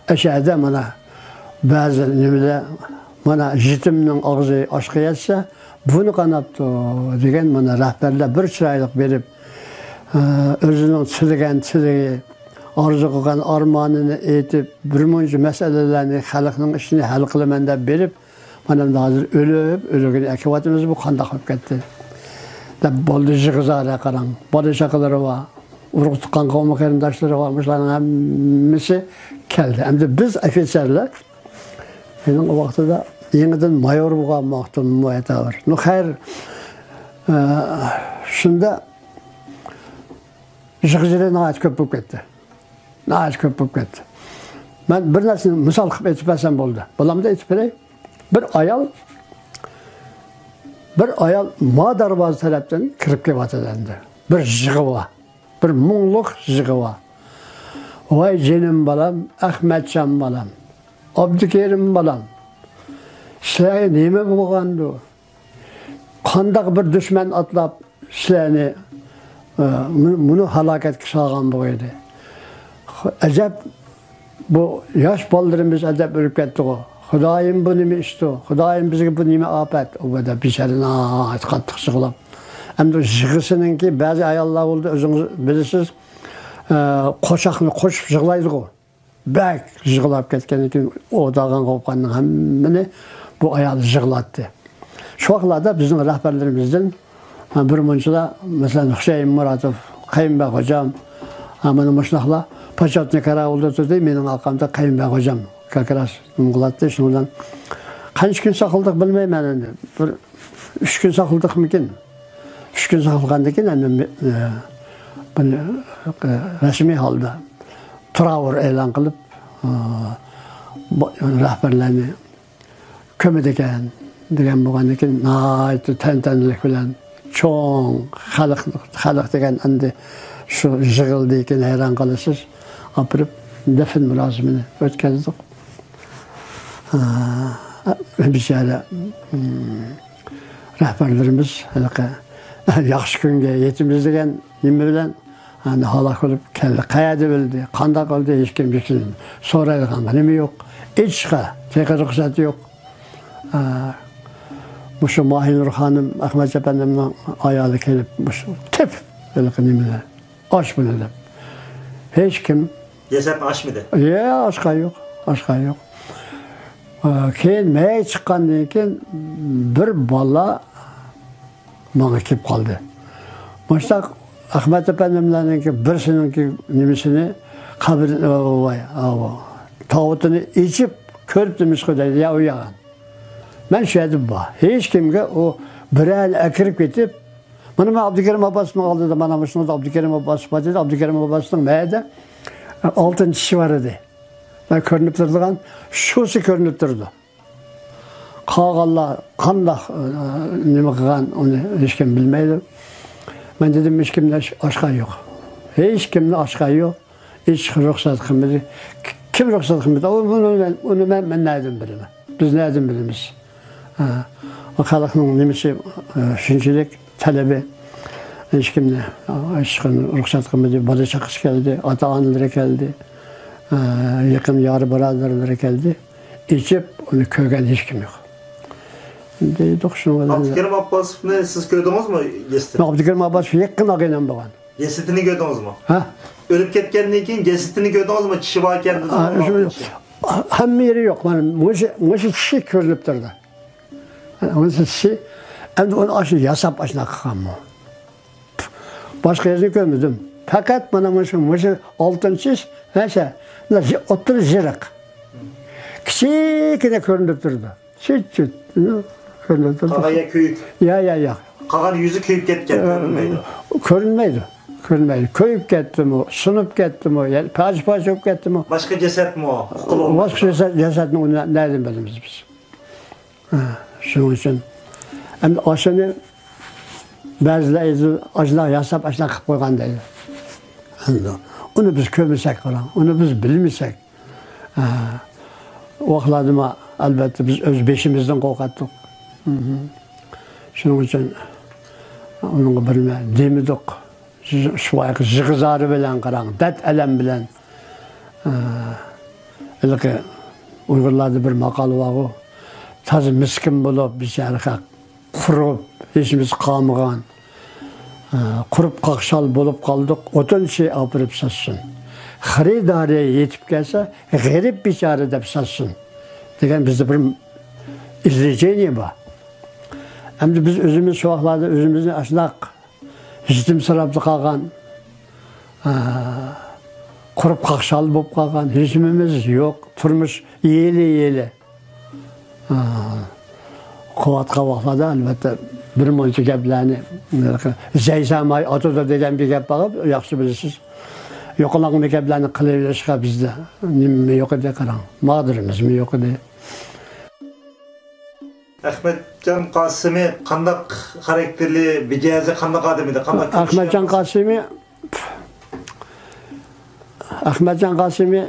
ئەشەدە مانا بەزى نېمىلەر، مانا يېتىمنىڭ ئاغزى ئاشقا يەتسە، بۇنى قاناپتۇ دېگەن مانا رەھبەرلەر بىر چىرايلىق بېرىپ، ئە، ئۆزىنىڭ تىلىگەن تىلىگى، ئارزۇ قىلغان ئارمانىنى ئېيتىپ، بىر مۇنچە مەسىلىلەرنى خەلقنىڭ ئىشىنى ھەل قىلىمەن دەپ بېرىپ، مانا ئەمدى ھازىر ئۆلۈپ، ئۆلۈگىنى ئەكىۋاتىمىز، بۇ قانداق بولۇپ كەتتى دەپ بولدى، يىغىزارە قاراڭ. بالا چاقىلىرى بار، ئۇرۇق تۇغقان قوۋما قېرىنداشلىرى بار، مۇشۇلارنىڭ ھەممىسى كەلدى. ئەمدى بىز ئوفىتسېرلار، مېنىڭ ئۇ ۋاقتىدا يېڭىدىن مايور بولغان ۋاقتىم بۇ ئەتاۋۇر. نۇ خەير، ئە، شۇندا يىغىزارە ناھايىتى كۆپ بولۇپ كەتتى. ناھايىتى كۆپ بولۇپ كەتتى. مەن بىر نەرسىنى مىسال قىلىپ ئېيتىپ بەرسەم بولدى. بولامدۇ ئېيتىپ بېرەي؟ بىر ئايال، بىر ئايال ما دەرۋازا تەرەپتىن كىرىپ كېلىۋاتىدۇ ئەمدى. بىر يىغىۋا، بىر مۇڭلۇق يىغىۋا. ۋاي جېنىم بالام، ئەخمەتجان بالام، ئابدۇكېرىم بالام، سىلەرگە نېمە بولغاندۇ؟ قانداق بىر دۈشمەن ئاتلاپ سىلەرنى، ئە، مۇ-، مۇنۇ ھالاكەتكە سالغان بولغىيدى. ئەجەب، بۇ ياش بالىلىرىمىز ئەجەب ئۆلۈپ كەتتىغۇ. خۇدايىم، بۇ نېمە ئىشتۇ؟ خۇدايىم، بىزگە بۇ نېمە ئاپەت؟ ئۇ بىچارە ناھايىتى قاتتىق يىغلاپ. ئەمدى يىغىسىنىڭكى بەزى ئاياللار بولدى، ئۆزىڭىز بىلىسىز، ئە، قوشاقنى قوشۇپ يىغلايدىغۇ. بەك يىغلاپ كەتكەندىن كېيىن، ئوتاغان قوپقاننىڭ ھەممىنى بۇ ئايال يىغلاتتى. شۇ ۋاقىتلاردا بىزنىڭ رەھبەرلىرىمىزدىن، ھە، بىر مۇنچىلا، مەسىلەن، ھۈسەيىن مۇراتوف، قەيۇمبەگ خوجام، ھە، مانا مۇشۇنداقلار پوچاتنىي قاراۋۇلدا تۇردى، مېنىڭ ئارقامدا قەيۇمبەگ خوجام كاكراس نېمە قىلاتتى، شۇنىڭ بىلەن قانچە كۈن ساقلىدۇق بىلمەيمەن ئەمدى. بىر ئۈچ كۈن ساقلىدۇقمىكىن؟ ئۈچ كۈن ساقلىغاندىن كېيىن ئەمدى، ئە، بۇنى، ئە، رەسمىي ھالدا تراۋۇر ئېلان قىلىپ، ئە، بۇ رەھبەرلەرنى كۆمىدىكەن دېگەن بولغاندىن كېيىن، ناھايىتى تەنتەنىلىك بىلەن چوڭ خەلق، خەلق دېگەن ئەمدى شۇ يىغىلدىكىن ھەيران قالىسىز، ئاپىرىپ دەپنە مۇراسىمىنى ئۆتكۈزدۇق. ئە، بىچارە، ئىم، رەھبەرلىرىمىز ھېلىقى ياخشى كۈنگە يېتىمىز دېگەن نېمە بىلەن، ئەنە، ھالاك بولۇپ كەلدى. قەيەردە ئۆلدى، قانداق ئۆلدى، ھېچكىم، ھېچكىم سورايدىغان نېمە يوق. ئېيتىشقا تېخى رۇخسەت يوق. ئە، مۇشۇ ماھىنۇر خانىم، ئەخمەت ئەپەندىمنىڭ ئايالى كېلىپ، مۇشۇ تېپىپ ھېلىقى نېمىنى، ئاچ بۇنى دەپ. ھېچكىم. جەسەتنى ئاچمىدى؟ يا، ئاچقان يوق، ئاچقان يوق. ئە، كېيىن مەيىت چىققاندىن كېيىن بىر بالا ماڭا كېلىپ قالدى. مۇشۇنداق ئەخمەت ئەپەندىملەرنىڭكى بىرسىنىڭكى نېمىسىنى، قەبرە، ۋاي، ئاۋۇ، تاۋۇتىنى ئېچىپ كۆرۈپتىمىزغۇ دەيدۇ، يا ئۇ ياغان. مەن شۇ يەردە بار. ھېچكىمگە ئۇ بىرەرنى ئەكىرىپ كېتىپ، مانا مەن ئابدۇكېرىم ئابباسنىڭ ئالدىدا، مانا مۇشۇنىڭدا ئابدۇكېرىم ئابباس بار دېدى. ئابدۇكېرىم ئابباسنىڭ مەيەردە ئالتىن چىشى بار ئىدى. مەن كۆرۈنۈپ تۇرىدىغان، شۇسى كۆرۈنۈپ تۇرىدۇ. قالغانلار قانداق، ئە، نېمە قىلغان، ئۇنى ھېچكىم بىلمەيدۇ. مەن دېدىم، ھېچكىمنى ئاچقان يوق. ھېچكىمنى ئاچقان يوق. ھېچ رۇخسەت قىلمىدى. كىم رۇخسەت قىلمىدى؟ ئۇ، ئۇنى مەن، ئۇنى مەن، مەن نەدىن بىلىمەن؟ بىز نەدىن بىلىمىز؟ ھە. ئۇ خەلقنىڭ نېمىسى، ئە، شۇنچىلىك تەلىپى. ھېچكىمنى، ئە، ھېچكىم رۇخسەت قىلمىدى. بالا چاقىسى كەلدى، ئاتا ئانىلىرى كەلدى، ئە، يېقىن يار بۇرادەرلىرى كەلدى. ئېچىپ، ئۇنى كۆرگەن ھېچكىم يوق. دېدۇق شۇنىڭ بىلەن. ئابدۇكېرىم ئابباسوفنى سىز كۆردىڭىزمۇ جەسىتىنى؟ ئابدۇكېرىم ئابباسوف يېقىن ئاغىنەم بولغان. جەسىتىنى كۆردىڭىزمۇ؟ ھە؟ ئۆلۈپ كەتكەندىن كېيىن جەسىتىنى كۆردىڭىزمۇ؟ چىشى بار ئىكەن، ھە، شۇ، ھەممە يېرى يوق. مانا مۇشۇ، مۇشۇ چىشى كۆرۈنۈپ تۇرىدۇ. مۇشۇ چىشى، ئەمدى ئۇنى ئاشۇ ياساپ ئاشۇنداق قىلغانمۇ؟ باشقا يېرىنى كۆرمىدىم. پەقەت مانا مۇشۇ، مۇشۇ ئالتىنچى، نەچچە، مۇندا ئوتتۇرا يېرىق. كىچىككىنە كۆرۈنۈپ تۇرىدۇ. چىت-چىت، كۆرۈنۈپ تۇرىدۇ. قالغان يەر كۆيۈك. يا، يا، يا. قالغان يۈزى كۆيۈپ كەتكەن، ئە، كۆرۈنمەيدۇ. كۆرۈنمەيدۇ. كۆرمەيلى. كۆيۈپ كەتتىمۇ، سۇنۇپ كەتتىمۇ، يا پارچە-پارچە بولۇپ كەتتىمۇ؟ باشقا جەسەتمۇ؟ قۇتۇلۇپ بولمىدى. باشقا جەسەت، جەسەتنى ئۇنى نەدىن بىلىمىز بىز؟ ھە، شۇنىڭ ئۈچۈن ئەمدى ئاشۇنى بەزىلەر ئاشۇنداق ياساپ، ئاشۇنداق قىلىپ قويغان دەيدۇ. ئەمدى ئۇنى بىز كۆرمىسەك، قاراڭ، ئۇنى بىز بىلمىسەك، ھە، ئۇ ۋاقىتلاردىمۇ ئەلۋەتتە بىز ئۆز بېشىمىزدىن قورقاتتۇق. شۇنىڭ ئۈچۈن ئۇنىڭغا بىر نېمە دېمىدۇق. شۇ، شۇ يىغا-زارى بىلەن قاراڭ، دەرد-ئەلەم بىلەن. ئە، ھېلىقى ئۇيغۇرلاردا بىر ماقال بارغۇ، تازا مىسكىن بولۇپ، بىچارە خەق قۇرۇپ، ھېچنېمىسى قالمىغان، ئە، قۇرۇپ قاقشال بولۇپ قالدۇق، ئوتۇنچى ئاپىرىپ ساتسۇن. خېرىدارى يېتىپ كەلسە، غېرىب بىچارە دەپ ساتسۇن، دېگەن بىزدە بىر ئىزرېچىنىيە بار. ئەمدى بىز ئۆزىمىز شۇ ۋاقىتلاردا ئۆزىمىزنى ئاشۇنداق يېتىمسىراپلا قالغان، ئا، قۇرۇپ قاقشال بولۇپ قالغان، ھېچنېمىمىز يوق، تۇرمۇش يېلى-يېلى. ئا، قىلىۋاتقان ۋاقىتلاردا، ئەلۋەتتە، بىر مۇنچە گەپلەرنى، زەيسەماي ئاتىدۇ دېگەن بىر گەپ بار، ياخشى بىلىسىز. يوقىلاڭغۇ گەپلەرنى قىلىۋېلىشقا بىزدە نېمىمۇ يوق ئىدى، قاراڭ، مادىرىمىزمۇ يوق ئىدى. ئەخمەتجان قاسىمى قانداق خاراكتېرلى، مىجەزى قانداق ئادەم ئىدى؟ قانداق كىشى؟ ئەخمەتجان قاسىمى، ئەخمەتجان قاسىمى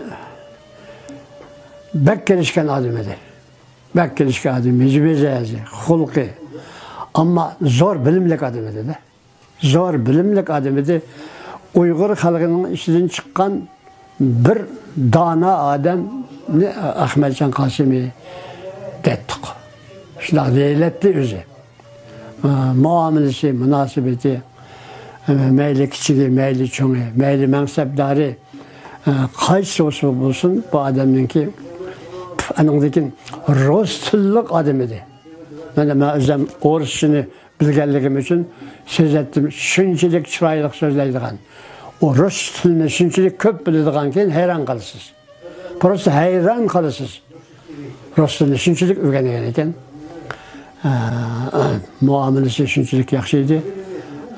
بەك كېلىشكەن ئادەم ئىدى. بەك كېلىشكەن ئادەم، مىجەزى، خۇلقى. ئەمما زور بىلىملىك ئادەم ئىدى-دە. زور بىلىملىك ئادەم ئىدى. ئۇيغۇر خەلقىنىڭ ئىچىدىن چىققان بىر دانا ئادەمنى ئەخمەتجان قاسىمى دەيتتۇق. شۇنداق دېيىلەتتى ئۆزى. ئە، مۇئامىلىسى، مۇناسىۋىتى، ئە، مەيلى كىچىكى، مەيلى چوڭى، مەيلى مەنسەپدارى، ئە، قايسى بولسا بولسۇن، بۇ ئادەمنىڭكى، ئانىڭدىن كېيىن رۇس تىللىق ئادەم ئىدى. مانا مەن ئۆزۈم ئورۇسچىنى بىلگەنلىكىم ئۈچۈن سېزەتتىم، شۇنچىلىك چىرايلىق سۆزلەيدىغان، ئۇ رۇس تىلىنى شۇنچىلىك كۆپ بىلىدىغانكەن، ھەيران قالىسىز. پروستا ھەيران قالىسىز. رۇس تىلىنى شۇنچىلىك ئۆگەنگەن ئىكەن. ئە، مۇئامىلىسى شۇنچىلىك ياخشى ئىدى.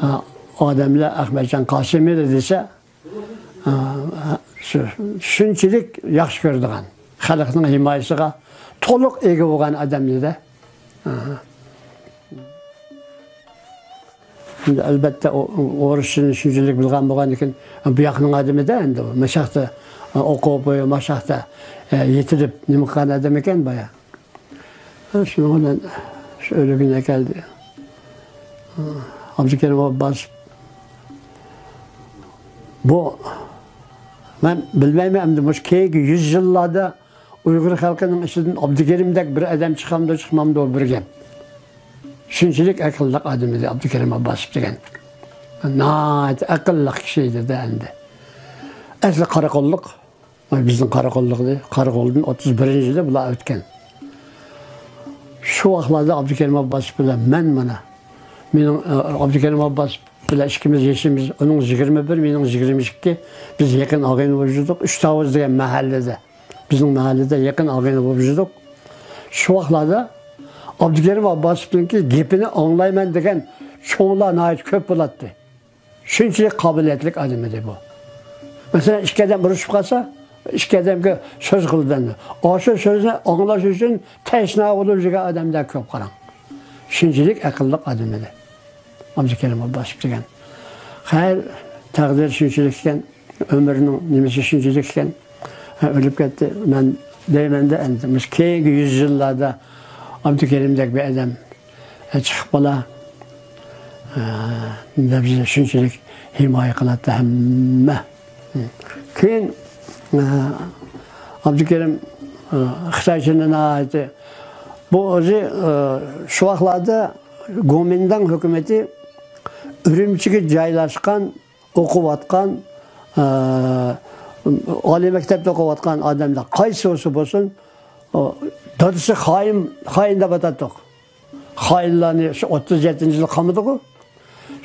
ئە، ئادەملەر ئەخمەتجان قاسىمى دېسە، ئە، شۇ، شۇنچىلىك ياخشى كۆرىدىغان، خەلقنىڭ ھىمايىسىغا تولۇق ئىگە بولغان ئادەم ئىدى. ئە. ئەمدى ئەلۋەتتە ئۇ، ئۇ ئورۇسچىنى شۇنچىلىك بىلغان بولغاندىكىن، بۇ ياقنىڭ ئادىمى-دە ئەمدى ئۇ. ماشاقتا ئوقۇپ، ماشاقتا يېتىلىپ نېمە قىلغان ئادەم ئىكەن بايا. شۇنىڭ بىلەن شۇ ئۆلۈكىنى ئەكەلدى. ئابدۇكېرىم ئابباسوف. بۇ، مەن بىلمەيمەن ئەمدى مۇشۇ كېيىنكى يۈز يىللاردا ئۇيغۇر خەلقىنىڭ ئىچىدىن ئابدۇكېرىمدەك بىر ئادەم چىقامدۇ، چىقمامدۇ، بىر گەپ. شۇنچىلىك ئەقىللىق ئادەم ئىدى ئابدۇكېرىم ئابباسوف دېگەن. ناھايىتى ئەقىللىق كىشى ئىدى-دە ئەمدى. ئەسلى قاراقوللۇق. بىزنىڭ قاراقوللۇق ئىدى. قاراقولدىن ئوتتۇز بىرىنچى يىلى بۇلار ئۆتكەن. شۇ ۋاقىتلاردا ئابدۇكېرىم ئابباسوف بىلەن مەن مانا. مېنىڭ، ئە، ئابدۇكېرىم ئابباسوف بىلەن ئىككىمىز يېشىمىز، ئۇنىڭ يىگىرمە بىر، مېنىڭ يىگىرمە ئىككى. بىز يېقىن ئاغىنە بولۇپ يۈردۇق. ئۈچ تاۋۇز دېگەن مەھەللىدە. بىزنىڭ مەھەللىدە يېقىن ئاغىنە بولۇپ يۈردۇق. شۇ ۋاقىتلاردا ئابدۇكېرىم ئابباسوفنىڭكى گېپىنى ئاڭلايمەن دېگەن چوڭلار ناھايىتى كۆپ بولاتتى. شۇنچىلىك قابىلىيەتلىك ئادەم ئىدى بۇ. مەسىلەن، ئىككى ئادەم ئۇرۇشۇپ قالسا، ئىككى ئادەمگە سۆز قىلىدۇ ئەمدى. ئاشۇ سۆزنى ئاڭلاش ئۈچۈن تەشنا بولۇپ يۈرگەن ئادەملەر كۆپ، قاراڭ. شۇنچىلىك ئەقىللىق ئادەم ئىدى. ئابدۇكېرىم ئابباسوف دېگەن. خەير، تەقدىر شۇنچىلىك ئىكەن، ئۆمرىنىڭ نېمىسى شۇنچىلىك ئىكەن. ھە، ئۆلۈپ كەتتى. مەن دەيمەن-دە، ئەمدى مۇشۇ كېيىنكى يۈز يىللاردا ئابدۇكېرىمدەك بىر ئادەم، ھە، چىقىپ قالا، ھە، دەپ شۇنچىلىك ھىمايە قىلاتتى ھەممە. كېيىن، ھە، ئابدۇكېرىم، ھە، خىتايچىنى ناھايىتى، بۇ ئۆزى، ھە، شۇ ۋاقىتلاردا گومىنداڭ ھۆكۈمىتى ئۈرۈمچىگە جايلاشقان ئوقۇۋاتقان، ئە، ئالىي مەكتەپتە ئوقۇۋاتقان ئادەملەر قايسى بولسا بولسۇن، ئۇ، دادىسى خائىن، خائىن دەپ ئاتاتتۇق. خائىنلارنى شۇ ئوتتۇز يەتتىنچى يىلى قامىدىغۇ.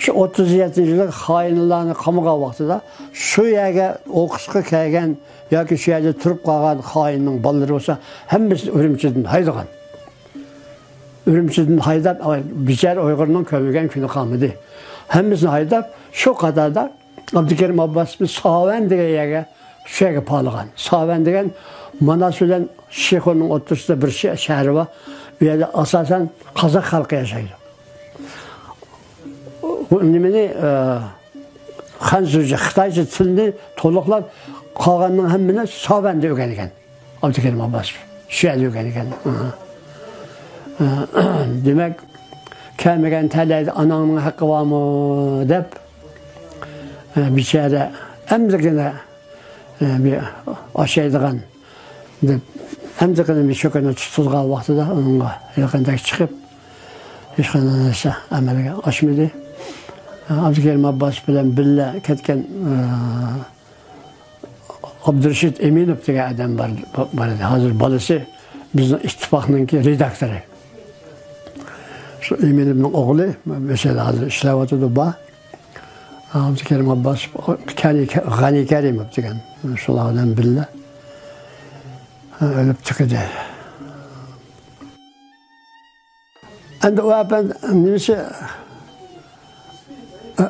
شۇ ئوتتۇز يەتتىنچى يىلى خائىنلارنى قامىغان ۋاقتىدا شۇ يەرگە ئوقۇشقا كەلگەن ياكى شۇ يەردە تۇرۇپ قالغان خائىننىڭ بالىلىرى بولسا ھەممىسىنى ئۈرۈمچىدىن ھايدىغان. ئۈرۈمچىدىن ھايداپ، بىچارە ئۇيغۇرنىڭ كۆرمىگەن كۈنى قالمىدى. ھەممىسىنى ھايداپ، شۇ قاتاردا ئابدۇكېرىم ئابباس ساۋەن دېگەن يەرگە، شۇ يەرگە پالىغان. ساۋەن دېگەن ماناس بىلەن شىخۇرنىڭ ئوتتۇرىسىدا بىر شە-، شەھىرى بار. ئۇ يەردە ئاساسەن قازاق خەلقى ياشايدۇ. بۇ نېمىنى، ئە، خەنزۇچە، خىتايچە تىلنى تولۇقلاپ، قالغاننىڭ ھەممىنى ساۋەندە ئۆگەنگەن. ئابدۇكېرىم ئابباس شۇ يەردە يۈرگەن ئىكەن. دېمەك، كەلمىگەن تەلەيدە ئاناڭنىڭ ھەققى بارمۇ دەپ، بىچارە ئەمدىگىنە بىر ئاشايدىغان دەپ، ئەمدىگىنە بىر شۇ كۈنى تۇتۇلغان ۋاقتىدا ئۇنىڭغا يېقىندەك چىقىپ، ھېچقانداق نەرسە ئەمەلگە ئاشمىدى. ئابدۇكېرىم ئابباس بىلەن بىللە كەتكەن ئابدۇرېشىت ئىمىنوف دېگەن ئادەم بار، بار ئىدى. ھازىر بالىسى بىزنىڭ ئىتتىپاقنىڭكى رېداكتورى. شۇ ئىمىنوفنىڭ ئوغلى مەسىلەن ھازىر ئىشلەۋاتىدۇ، بار. ئابدۇكېرىم ئابباس، غەنى، غەنى كەرىموف دېگەن. شۇلار بىلەن بىللە ئۆلۈپ تۈگىدى. ئەمدى ئۇ ئەپەندى نېمىسى،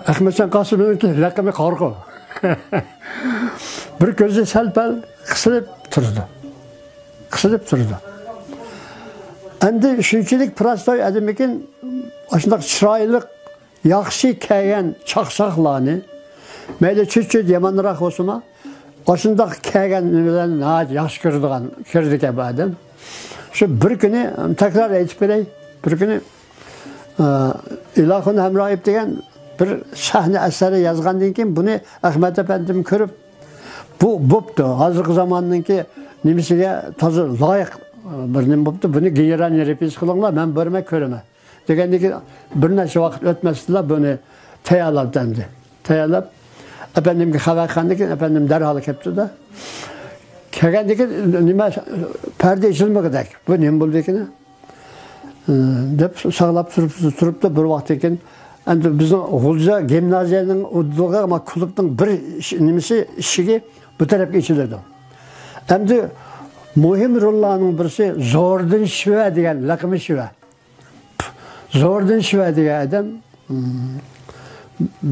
ئەخمەتجان قاسىمنىڭكى لەقىمى قارىغۇ. بىر كۆزى سەل-پەل قىسىلىپ تۇرىدۇ. قىسىلىپ تۇرىدۇ. ئەمدى شۇنچىلىك پىراستوي ئادەمكەن، ئاشۇنداق چىرايلىق، ياخشى كىيگەن چاقچاقلارنى، مەيلى چۆت-چۆت يامانراق بولسىمۇ، ئاشۇنداق كىيگەن بىلەن ناھايىتى ياخشى كۆرىدىغان، كۆرىدىكەن بۇ ئادەم. شۇ بىر كۈنى، تەكرار ئېيتىپ بېرەي، بىر كۈنى، ئە، ئىلاھۇن ھەمرايىپ دېگەن بىر سەھنە ئەسەرى يازغاندىن كېيىن، بۇنى ئەخمەت ئەپەندىم كۆرۈپ، بۇ بوپتۇ، ھازىرقى زاماننىڭكى نېمىسىگە تازا لايىق بىر نېمە بوپتۇ، بۇنى گېنېرالنى رېپېتىتسىيە قىلىڭلار، مەن بارىمەن كۆرىمەن. دېگەندىن كېيىن بىر نەچچە ۋاقىت ئۆتمەستىنلا بۇنى تەييارلاپتۇ ئەمدى. تەييارلاپ، ئەپەندىمگە خەۋەر قىلغاندىن كېيىن، ئەپەندىم دەرھال كەپتۇ-دە. كەلگەندىن كېيىن، نېمە، پەردە ئېچىلمىغۇدەك. بۇ نېمە بولدىكىن؟ دەپ ساقلاپ تۇرۇپتۇ، تۇرۇپتۇ. بىر ۋاقىتتىن كېيىن، ئەمدى بىزنىڭ غۇلجا گىمنازىيەنىڭ ئۇدۇلغا ما كۇلۇبنىڭ بىر ئىش-، نېمىسى، ئىشىكى بۇ تەرەپكە ئېچىلىدۇ. ئەمدى مۇھىم روللارنىڭ بىرسى زوردىن شىۋە دېگەن، لەقىمى شىۋە. زوردىن شىۋە دېگەن ئادەم،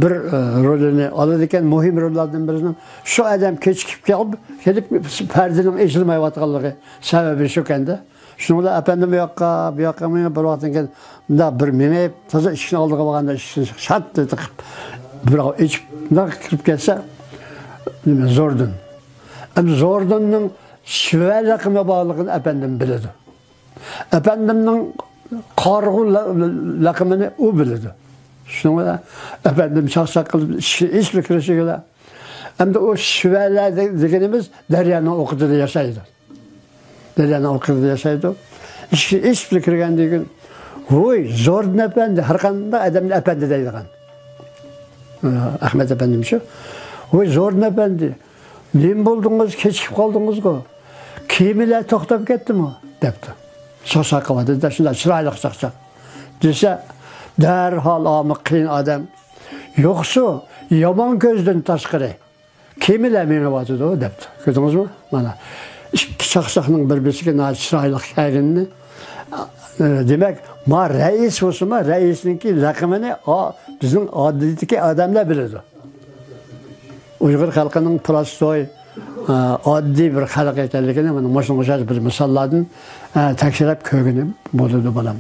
بىر، ئە، رولىنى ئالىدىكەن، مۇھىم روللاردىن بىرىنىڭ. شۇ ئادەم كېچىكىپ كېلىپ، كېلىپ پەردىنىڭ ئېچىلمايۋاتقانلىقى سەۋەبى شۇكەندە. شۇنىڭ بىلەن ئەپەندىم بۇ ياققا، بۇ ياققا مېڭىپ، بىر ۋاقىتتىن كېيىن مۇنداق بىر مېڭىپ، تازا ئىشىكنىڭ ئالدىغا بارغاندا ئىشىكنى شات تېقىپ، بىراۋ ئېچىپ، مۇنداق كىرىپ كەلسە، نېمە، زوردىن. ئەمدى زوردىننىڭ شىۋە لەقىمى بارلىقىنى ئەپەندىم بىلىدۇ. ئەپەندىمنىڭ قارىغۇ لە-، لەقىمىنى ئۇ بىلىدۇ. شۇنىڭ بىلەن ئەپەندىم چاقچاق قىلىپ ئىشىكنى ئېچىپلا كىرىشىگىلا، ئەمدى ئۇ شىۋەلەر دە-، دېگىنىمىز دەريانىڭ ئوقىدىدا ياشايدۇ. دەريانىڭ ئوقىدىدا ياشايدۇ. ئىشىكنى ئېچىپلا كىرگەندىن كېيىن، ۋوي، زوردۇن ئەپەندى، ھەر قانداق ئادەمنى ئەپەندى دەيدىغان. ئەخمەت ئەپەندىم شۇ. ۋوي، زوردۇن ئەپەندى، نېمە بولدىڭىز، كېچىكىپ قالدىڭىزغۇ؟ كېمىلەر توختاپ كەتتىمۇ؟ دەپتۇ. چاقچاق قىلىۋاتىدۇ، شۇنداق چىرايلىق چاقچاق. دېسە، دەرھال ئامۇ قىيىن ئادەم، يوقسۇ، يامان كۆزدىن تاشقىرى كېمىلەر مېڭىۋاتىدۇ، دەپتۇ. كۆردىڭىزمۇ؟ مانا، ئىككى چاقچاقنىڭ بىر-بىرسىگە ناھايىتى چىرايلىق كەلگىنىنى. ئە، دېمەك، ما رەئىس بولسىمۇ، رەئىسنىڭكى لەقىمىنى ئا-، بىزنىڭ ئاددىيدىكى ئادەملەر بىلىدۇ. ئۇيغۇر خەلقىنىڭ پراستوي، ئە، ئاددىي بىر خەلق ئىكەنلىكىنى مانا مۇشۇنىڭغا ئوخشاش بىر مىساللاردىن، ئە، تەكشۈرۈپ كۆرگىنىم بولىدۇ، بالام.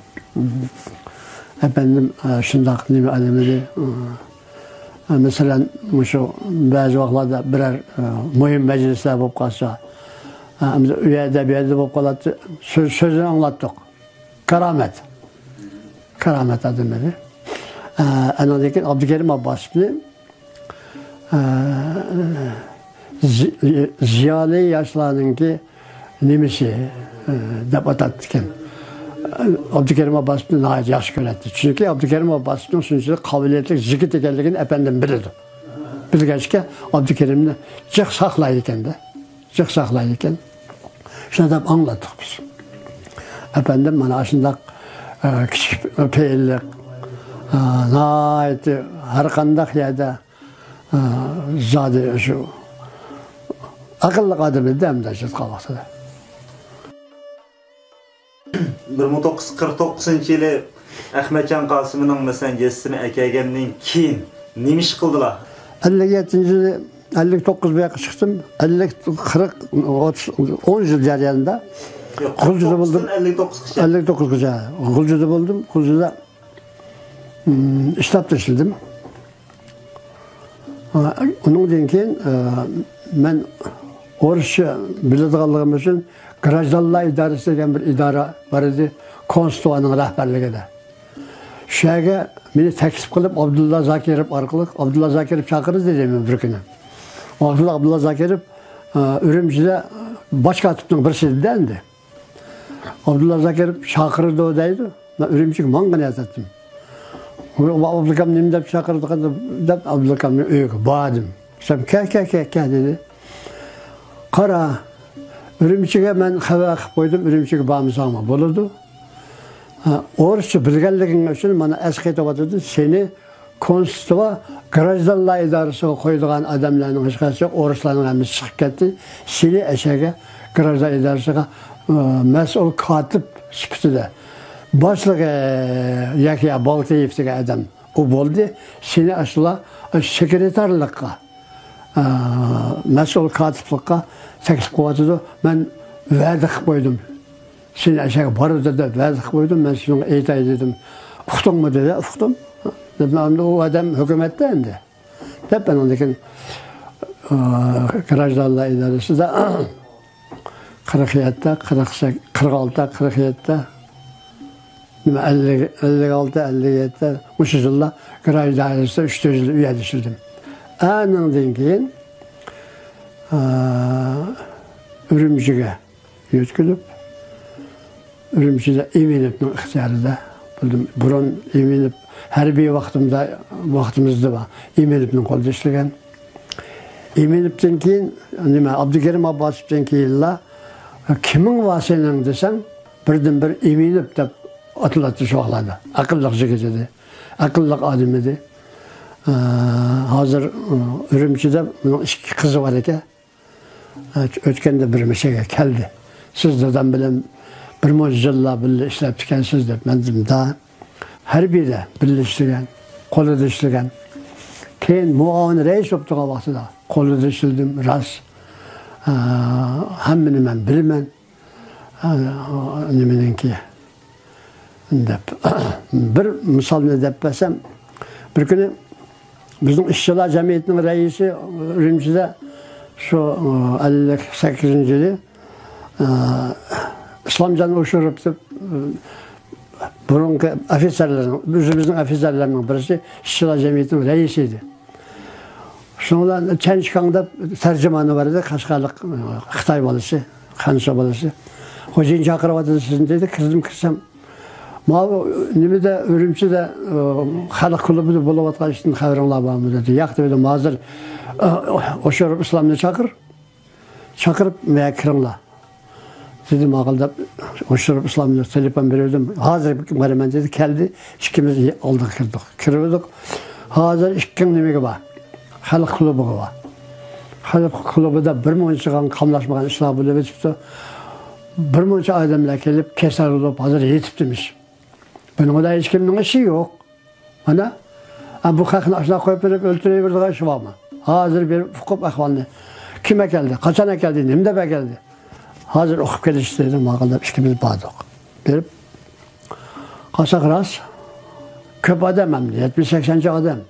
ئەپەندىم، ئە، شۇنداق نېمە ئادەم ئىدى. ئە، مەسىلەن، مۇشۇ بەزى ۋاقىتلاردا بىرەر، ئە، مۇھىم مەجلىسلەر بولۇپ قالسا، ئە، ئەمدى ئۇ يەردە، بۇ يەردە بولۇپ قالاتتى، سۆز، سۆزىنى ئاڭلاتتۇق. كارامەت. كارامەت ئادەم ئىدى. ئە، ئاندىن كېيىن ئابدۇكېرىم ئابباسوفنى، ئە، زى-، زىيالىي ياشلارنىڭكى نېمىسى، ئە، دەپ ئاتاپتىكەن. ئابدۇكېرىم ئابباسوفنى ناھايىتى ياخشى كۆرەتتى. چۈنكى ئابدۇكېرىم ئابباسوفنىڭ شۇنچىلىك قابىلىيەتلىك يىگىت ئىكەنلىكىنى ئەپەندىم بىلىدۇ. بىلگەچكە ئابدۇكېرىمنى جىق ساقلايدىكەن-دە. جىق ساقلايدىكەن. شۇنداق دەپ ئاڭلاتتۇق بىز. ئەپەندىم مانا ئاشۇنداق، ئە، كىچىك پېئىللىق، ئە، ناھايىتى ھەر قانداق يەردە، ئە، زادى شۇ ئەقىللىق ئادەم ئىدى ئەمدى شۇ ۋاقتىدا. بىر مىڭ توققۇز يۈز قىرىق توققۇزىنچى يىلى ئەخمەتجان قاسىمنىڭ، مەسىلەن، يەسسىنى ئەكەلگەندىن كېيىن نېمە ئىش قىلدىلا؟ ئەللىك يەتتىنچى يىلى، ئەللىك توققۇز بۇ ياققا چىقتىم. ئەللىك، قىرىق، ئوتتۇز، ئون يىل جەريانىدا غۇلجىدا بولدۇم. ئەللىك توققۇزغىچە. ئەللىك توققۇزغىچە غۇلجىدا بولدۇم. غۇلجىدا، ئىم، ئىشلاپ ئىشلىدىم. ئۇنىڭدىن كېيىن، ئە، مەن ئورۇسچە بىلىدىغانلىقىم ئۈچۈن گراژدانلار ئىدارىسى دېگەن بىر ئىدارە بار ئىدى، كونسۇلخانىنىڭ رەھبەرلىكىدە. شۇ يەرگە مېنى تەكلىپ قىلىپ، ئابدۇللا زاكىروف ئارقىلىق، ئابدۇللا زاكىروف چاقىردى دېدى مېنى بىر كۈنى. ۋاقتىدا ئابدۇللا زاكىروف، ئە، ئۈرۈمچىدە باش كاتىپنىڭ بىرسى ئىدى ئەمدى. ئابدۇللا زاكىروف چاقىرىدۇ دەيدۇ. مەن ئۈرۈمچىگە ماڭغىلى ياتاتتىم. ئابلىكام نېمە دەپ چاقىرىدىغان دەپ، ئابلىكامنىڭ ئۆيىگە باردىم. دېسەم، كە، كە، كە، كە دېدى. قارا، ئۈرۈمچىگە مەن خەۋەر قىلىپ قويدۇم، ئۈرۈمچىگە بارمىساڭمۇ بولىدۇ. ھە، ئورۇسچە بىلگەنلىكىڭ ئۈچۈن مانا ئەسقېتىۋاتىدۇ، سېنى كونسۇلخانا گراژدانلار ئىدارىسىغا قويىدىغان ئادەملەرنىڭ ھېچقايسى يوق، ئورۇسلارنىڭ ھەممىسى چىقىپ كەتتى. سېنى ئەشەگە گراژدان ئىدارىسىغا، ئە، مەسئۇل كاتىپ سۈپىتىدە، باشلىقى يەھيا بالتېيېف دېگەن ئادەم ئۇ بولدى. سېنى ئاشۇلار سېكرېتارلىققا، ئە، مەسئۇل كاتىپلىققا تەكلىپ قىلىۋاتىدۇ. مەن ۋەدە قىلىپ قويدۇم. سېنى ئەشەگە بارىدۇ دەپ ۋەدە قىلىپ قويدۇم، مەن شۇنىڭغا ئېيتاي دېدىم. ئۇقتۇڭمۇ دېدى، ئۇقتۇم. دېدىم، ئەمدى ئۇ ئادەم ھۆكۈمەتتە ئەمدى. دەپ ئانىڭدىن كېيىن، ئا، گراژدانلار ئىدارىسىدە قىرىق يەتتە، قىرىق سەككىز، قىرىق ئالتە، قىرىق يەتتە، نېمە، ئەللىك، ئەللىك ئالتە، ئەللىك يەتتە، مۇشۇ يىللار گراژدان ئىدارىسىدە ئۈچ تۆت يىل ئۇ يەردە ئىشلىدىم. ئانىڭدىن كېيىن، ئا، ئۈرۈمچىگە يۆتكىلىپ، ئۈرۈمچىدە ئىمىنوفنىڭ ئىختىيارىدا بولدۇم. بۇرۇن ئىمىنوف ھەربىي ۋاقتىمدا، ۋاقتىمىزدا بار، ئىمىنوفنىڭ قولىدا ئىشلىگەن. ئىمىنوفتىن كېيىن، نېمە، ئابدۇكېرىم ئابباسوۋدىن كېيىنلا، «كىمىڭ بار سېنىڭ؟» دېسەم، بىردىنبىر ئىمىنوف دەپ ئاتىلاتتى شۇ ۋاقىتلاردا. ئەقىللىق يىگىت ئىدى. ئەقىللىق ئادەم ئىدى. ئە، ھازىر، ئە، ئۈرۈمچىدە ئۇنىڭ ئىككى قىزى بار ئىكەن. ئۆتكەندە بىر مۇشەگە كەلدى. «سىز دادام بىلەن بىر مۇنچە يىللار بىللە ئىشلەپتىكەنسىز» دەپ. مەن دېدىم، «دا، ھەربىيدە بىللە ئىشلىگەن، قولىدا ئىشلىگەن. كېيىن مۇئاۋىن رەئىس بولۇپ تۇرغان ۋاقتىدا قولىدا ئىشلىدىم، راست. ئا، ھەممىنى مەن بىلىمەن.» ئا، نېمىنىڭكى دەپ، بىر مىسالنى دەپ بەرسەم، بىر كۈنى بىزنىڭ ئىشچىلار جەمئىيىتىنىڭ رەئىسى ئۈرۈمچىدە شۇ، ئەللىك سەككىزىنچى يىلى، ئىسلامجان ئوشۇروف دەپ، بۇرۇنقى ئوفىتسېرلارنىڭ، ئۆزىمىزنىڭ ئوفىتسېرلىرىنىڭ بىرسى، ئىشچىلار جەمئىيىتىنىڭ رەئىسى ئىدى. شۇنىڭ بىلەن چەن شىكاڭ دەپ تەرجىمانى بار ئىدى، قەشقەرلىق، ئە، خىتاي بالىسى، خەنزۇ بالىسى. «خوجايىن چاقىرىۋاتىدۇ سىزنى» دېدى، كىردىم، كىرسەم، «ماۋۇ نېمىدە، ئۈرۈمچىدە، ئە، خەلق كۇلۇبىدا بولۇۋاتقان ئىشتىن خەۋىرىڭلار بارمۇ؟» دېدى. «ياق» دېدىم، «ھازىر، ئە، ئوشۇروف ئىسلامنى چاقىر، چاقىرىپ مەيەگە كىرىڭلار» دېدى. ماقۇل دەپ، ئوشۇروف ئىسلامغا تېلېفون بېرىۋىدىم. «ھازىر بارىمەن» دېدى. كەلدى. ئىككىمىز ئالدىغا كىردۇق. كىرىۋىدۇق. «ھازىر ئىككىڭ نېمىگە بار؟ خەلق كۇلۇبىغا بار. خەلق كۇلۇبىدا بىر مۇنچىغان قاملاشمىغان ئىشلار بولۇۋېتىپتۇ. بىر مۇنچە ئادەملەر كېلىپ، كېسەل بولۇپ، ھازىر يېتىپتىمىش. بۇنىڭدا ھېچكىمنىڭ ئىشى يوق. مانا، ئا، بۇ خەقنى ئاشۇنداق قويۇپ بېرىپ ئۆلتۈرۈۋېرىدىغان ئىش بارمۇ؟ ھازىر بېرىپ ئۇقۇپ ئەھۋالنى. كىم ئەكەلدى؟ قاچان ئەكەلدى؟ نېمە دەپ ئەكەلدى؟ ھازىر ئۇقۇپ كېلىش» دېدى. ماقۇل دەپ ئىككىمىز باردۇق. بېرىپ قارىساق راست، كۆپ ئادەم ئەمدى، يەتمىش سەكسەنچە ئادەم.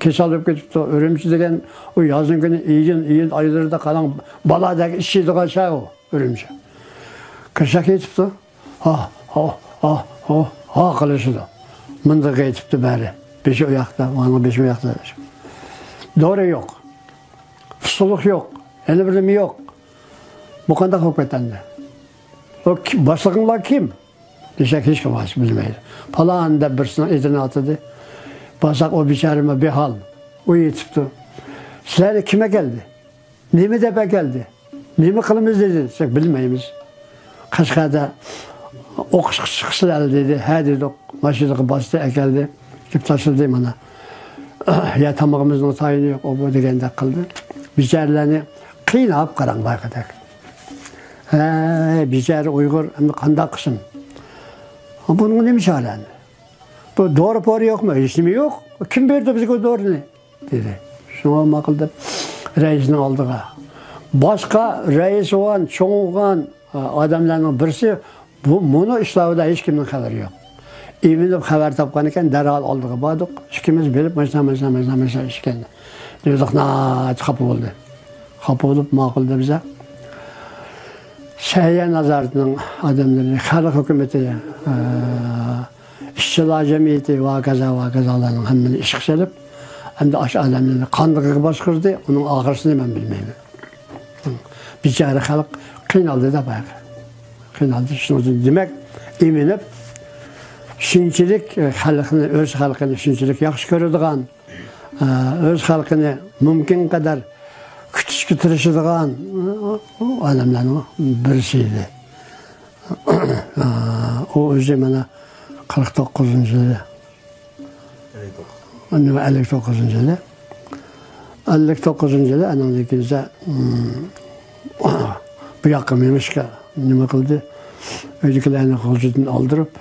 كېسەل بولۇپ كېتىپتۇ. ئۈرۈمچى دېگەن ئۇ يازنىڭ كۈنى، ئىيۇن، ئىيۇل ئايلىرىدا قاراڭ، بالادەك ئىچىدىغان شەھەر ئۇ ئۈرۈمچى. كىرسەك يېتىپتۇ. ھا، ھا، ھا، ھا، ھا قىلىشىدۇ. مىندىرغا يېتىپتۇ بەرى. بېشى ئۇ ياقتا، مانا بېشى ئۇ ياقتا. دورا يوق. ئۇسسۇلۇق يوق. يەنە بىر نېمە يوق. بۇ قانداق ھۆكۈمەت ئەمدى؟ ئۇ كى-، باشلىقىڭلار كىم؟ دېسەك، ھېچكىم ھازىر بىلمەيدۇ. پالان دەپ بىرسىنىڭ ئېتىنى ئاتىدى. بارساق، ئۇ بىچارە بىھال. ئۇ يېتىپتۇ. سىلەرنى كىم ئەكەلدى؟ نېمە دەپ ئەكەلدى؟ نېمە قىلىمىز دېدى دېسەك، بىلمەيمىز. قەشقەردە ئوقۇشقا چىقىسىلەر دېدى. ھە دېدۇق. ماشىنىغا باستى، ئەكەلدى. كېلىپ تاشلىدى مانا. يا تامىقىمىزنىڭ تايىنى يوق، ئۇ بۇ دېگەندەك قىلدى. بىچارىلەرنى قىيناپ قاراڭ بايىقىدەك. ھەي، بىچارە ئۇيغۇر، ئەمدى قانداق قىلسۇن؟ بۇنىڭغا نېمە چارە ئەمدى؟ بۇ دورا پورا يوقمۇ؟ ھېچنېمە يوق. كىم بەردى بىزگە دورىنى؟ دېدى. شۇڭا ماقۇل دەپ رەئىسنىڭ ئالدىغا. باشقا رەئىس بولغان، چوڭ بولغان، ئا، ئادەملەرنىڭ بىرسى بۇ، مۇنۇ ئىشلار بىلەن ھېچكىمنىڭ خەۋىرى يوق. ئىمىنىپ خەۋەر تاپقان ئىكەن، دەرھال ئالدىغا باردۇق. ئىككىمىز بىلىپ، ماشۇنداق، ماشۇنداق، ماشۇنداق، ماشۇنداق ئىش ئىكەن. دېدۇق، ناھايىتى خاپا بولدى. خاپا بولۇپ، ماقۇل دەپ بىزە سەھىيە نازارىتىنىڭ ئادەملىرىنى، خەلق ھۆكۈمىتى، ئە، ئىشچىلار جەمئىيىتى ۋە ھاكازا، ۋە ھاكازالارنىڭ ھەممىنى ئىشقا سېلىپ، ئەمدى ئاشۇ ئادەملەرنى قاندىقىغا باشقۇردى، ئۇنىڭ ئاخىرىسىنى مەن بىلمەيمەن. بىچارە خەلق قىينالدى-دە بايىقى. قىينالدى. شۇنىڭ ئۈچۈن دېمەك، ئىمىنىپ، شۇنچىلىك خەلقنى، ئۆز خەلقىنى شۇنچىلىك ياخشى كۆرىدىغان، ئۆز خەلقىنى مۇمكىن قەدەر كۈتۈشكە تىرىشىدىغان ئادەملەرنىڭ بىرسى ئىدى. ئۇ ئۆزى مانا قىرىق توققۇزىنچى يىلى، نېمە، ئەللىك توققۇزىنچى يىلى. ئەللىك توققۇزىنچى يىلى ئانىڭدىن كېيىن بۇ ياققا مېڭىشقا نېمە قىلدى؟ ئۆيدىكىلەرنى غۇلجىدىن ئالدۇرۇپ،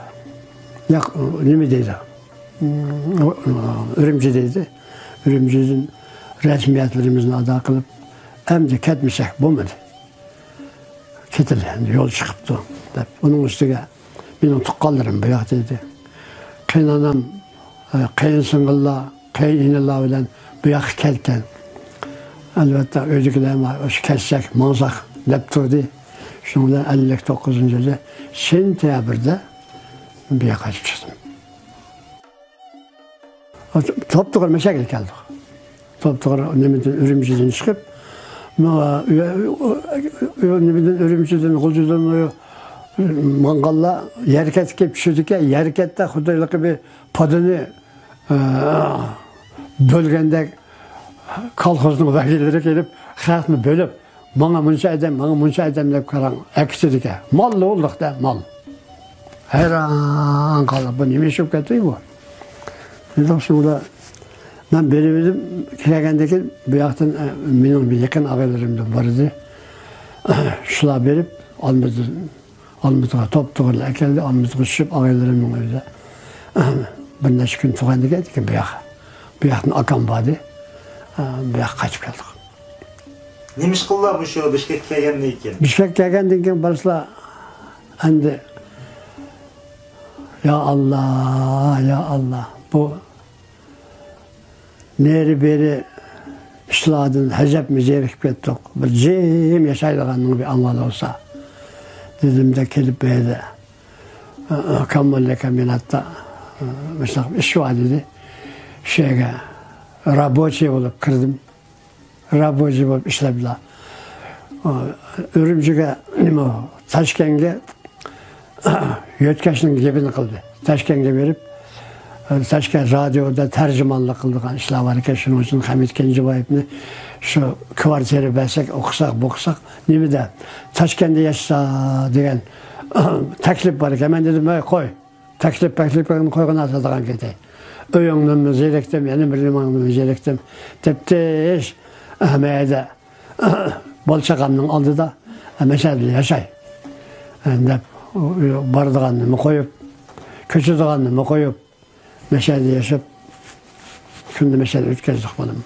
ياق، نېمە دەيدۇ؟ ئۈرۈمچى دەيدۇ. ئۈرۈمچىدىن رەسمىيەتلىرىمىزنى ئادا قىلىپ، ئەمدى كەتمىسەك بولمىدى. كېتىلى، ئەمدى يول چىقىپتۇ، دەپ. ئۇنىڭ ئۈستىگە مېنىڭ تۇغقانلىرىم بۇ ياقتا ئىدى. قېيىنئانام، ئە، قېيىنسىڭىللار، قېيىنئىنىلار بىلەن بۇ ياققا كەلگەن. ئەلۋەتتە، ئۆيدىكىلەر ماڭا، ئاشۇ كەتسەك، ماڭساق، دەپ تۇردى. شۇنىڭ بىلەن ئەللىك توققۇزىنچى يىلى سېنتەبىردە بۇ ياققا قايتىپ چىقتىم. توپتوغرا مەشەگىگە كەلدۇق. توپتوغرا نېمىدىن، ئۈرۈمچىدىن چىقىپ، ما-، ئۆ-، ئۆ-، ئۆ-، نېمىدىن، ئۈرۈمچىدىن، غۇلجىدىن ئۇ ماڭغانلار يەركەنتكە كېلىپ چۈشىدىكەن. يەركەنتتە خۇددى ھېلىقى بىر پادىنى، ئە، بۆلگەندەك كولخوزنىڭ ۋەكىللىرى كېلىپ، خەقنى بۆلۈپ، ماڭا مۇنچە ئادەم، ماڭا مۇنچە ئادەم دەپ قاراڭ، ئەكېتىدىكەن. مال بولدۇق-دە، مال. ھەيران قالدۇق، بۇ نېمە ئىش بولۇپ كەتتى بۇ؟ دېدۇق، شۇڭا مەن بېرىۋىدىم، كەلگەندىن كېيىن بۇ ياقتىن، ئە، مېنىڭ بىر يېقىن ئاغىنىلىرىمدىن بىرى، شۇلار بېرىپ، ئالمىدىن، ئالمىدىغا توپتوغرىلا ئەكەلدى، ئالمىدىغا چۈشۈپ، ئاغىنىلىرىمنىڭ ئۆيىدە بىر نەچچە كۈن تۇرغاندىن كېيىن، بۇ ياق، بۇ ياقتىن ئاكام باردى، ئە، بۇ ياققا قايتىپ كەلدۇق. نېمە ئىش قىلدىلا مۇشۇ بىشكەككە كەلگەندىن كېيىن؟ بىشكەككە كەلگەندىن كېيىن بارسىلا، ئەمدى، يا ئاللا، يا ئاللا، بۇ نېرى-بېرى ئىشلاردىن ھەزەپمۇ زېرىكىپ كەتتۇق. بىر جىم ياشايدىغاننىڭ بىر ئامالى بولسا، دېدىم-دە، كېلىپ بۇ يەردە، ئاكام موللا كومبىناتتا، مۇشۇنداق بىر ئىش بار دېدى. شۇ يەرگە رابوچىي بولۇپ كىردىم. رابوچىي بولۇپ ئىشلەپلا، ئۈرۈمچىگە، نېمە، تاشكەنتكە يۆتكەشنىڭ گېپىنى قىلدى. تاشكەنتكە بېرىپ، تاشكەنت رادىيودا تەرجىمانلىق قىلىدىغان ئىشلار بار ئىكەن، شۇنىڭ ئۈچۈن خەمىت كېنجىبايېۋنى شۇ كۋارتىرا بەرسەك، ئوقۇساق، بوقۇساق، نېمىدە، تاشكەنتتە ياشىسا دېگەن تەكلىپ بار ئىكەن. مەن دېدىم، ھەي، قوي. تەكلىپ، تەكلىپ قىلغىنى قويغىنى ساتىدىغان كېتەي. ئۆيۈڭنىمۇ زېرىكتىم، يەنە بىر نېمەڭنىمۇ زېرىكتىم. تەپتىش مەيدە بالا-چاقامنىڭ ئالدىدا مەشەدىلا ياشاي، دەپ، بارىدىغاننىمۇ قويۇپ، كۆچىدىغاننىمۇ قويۇپ، مەشەدە ياشاپ، كۈندە مەشەدە ئۆتكۈزدۇق بالام.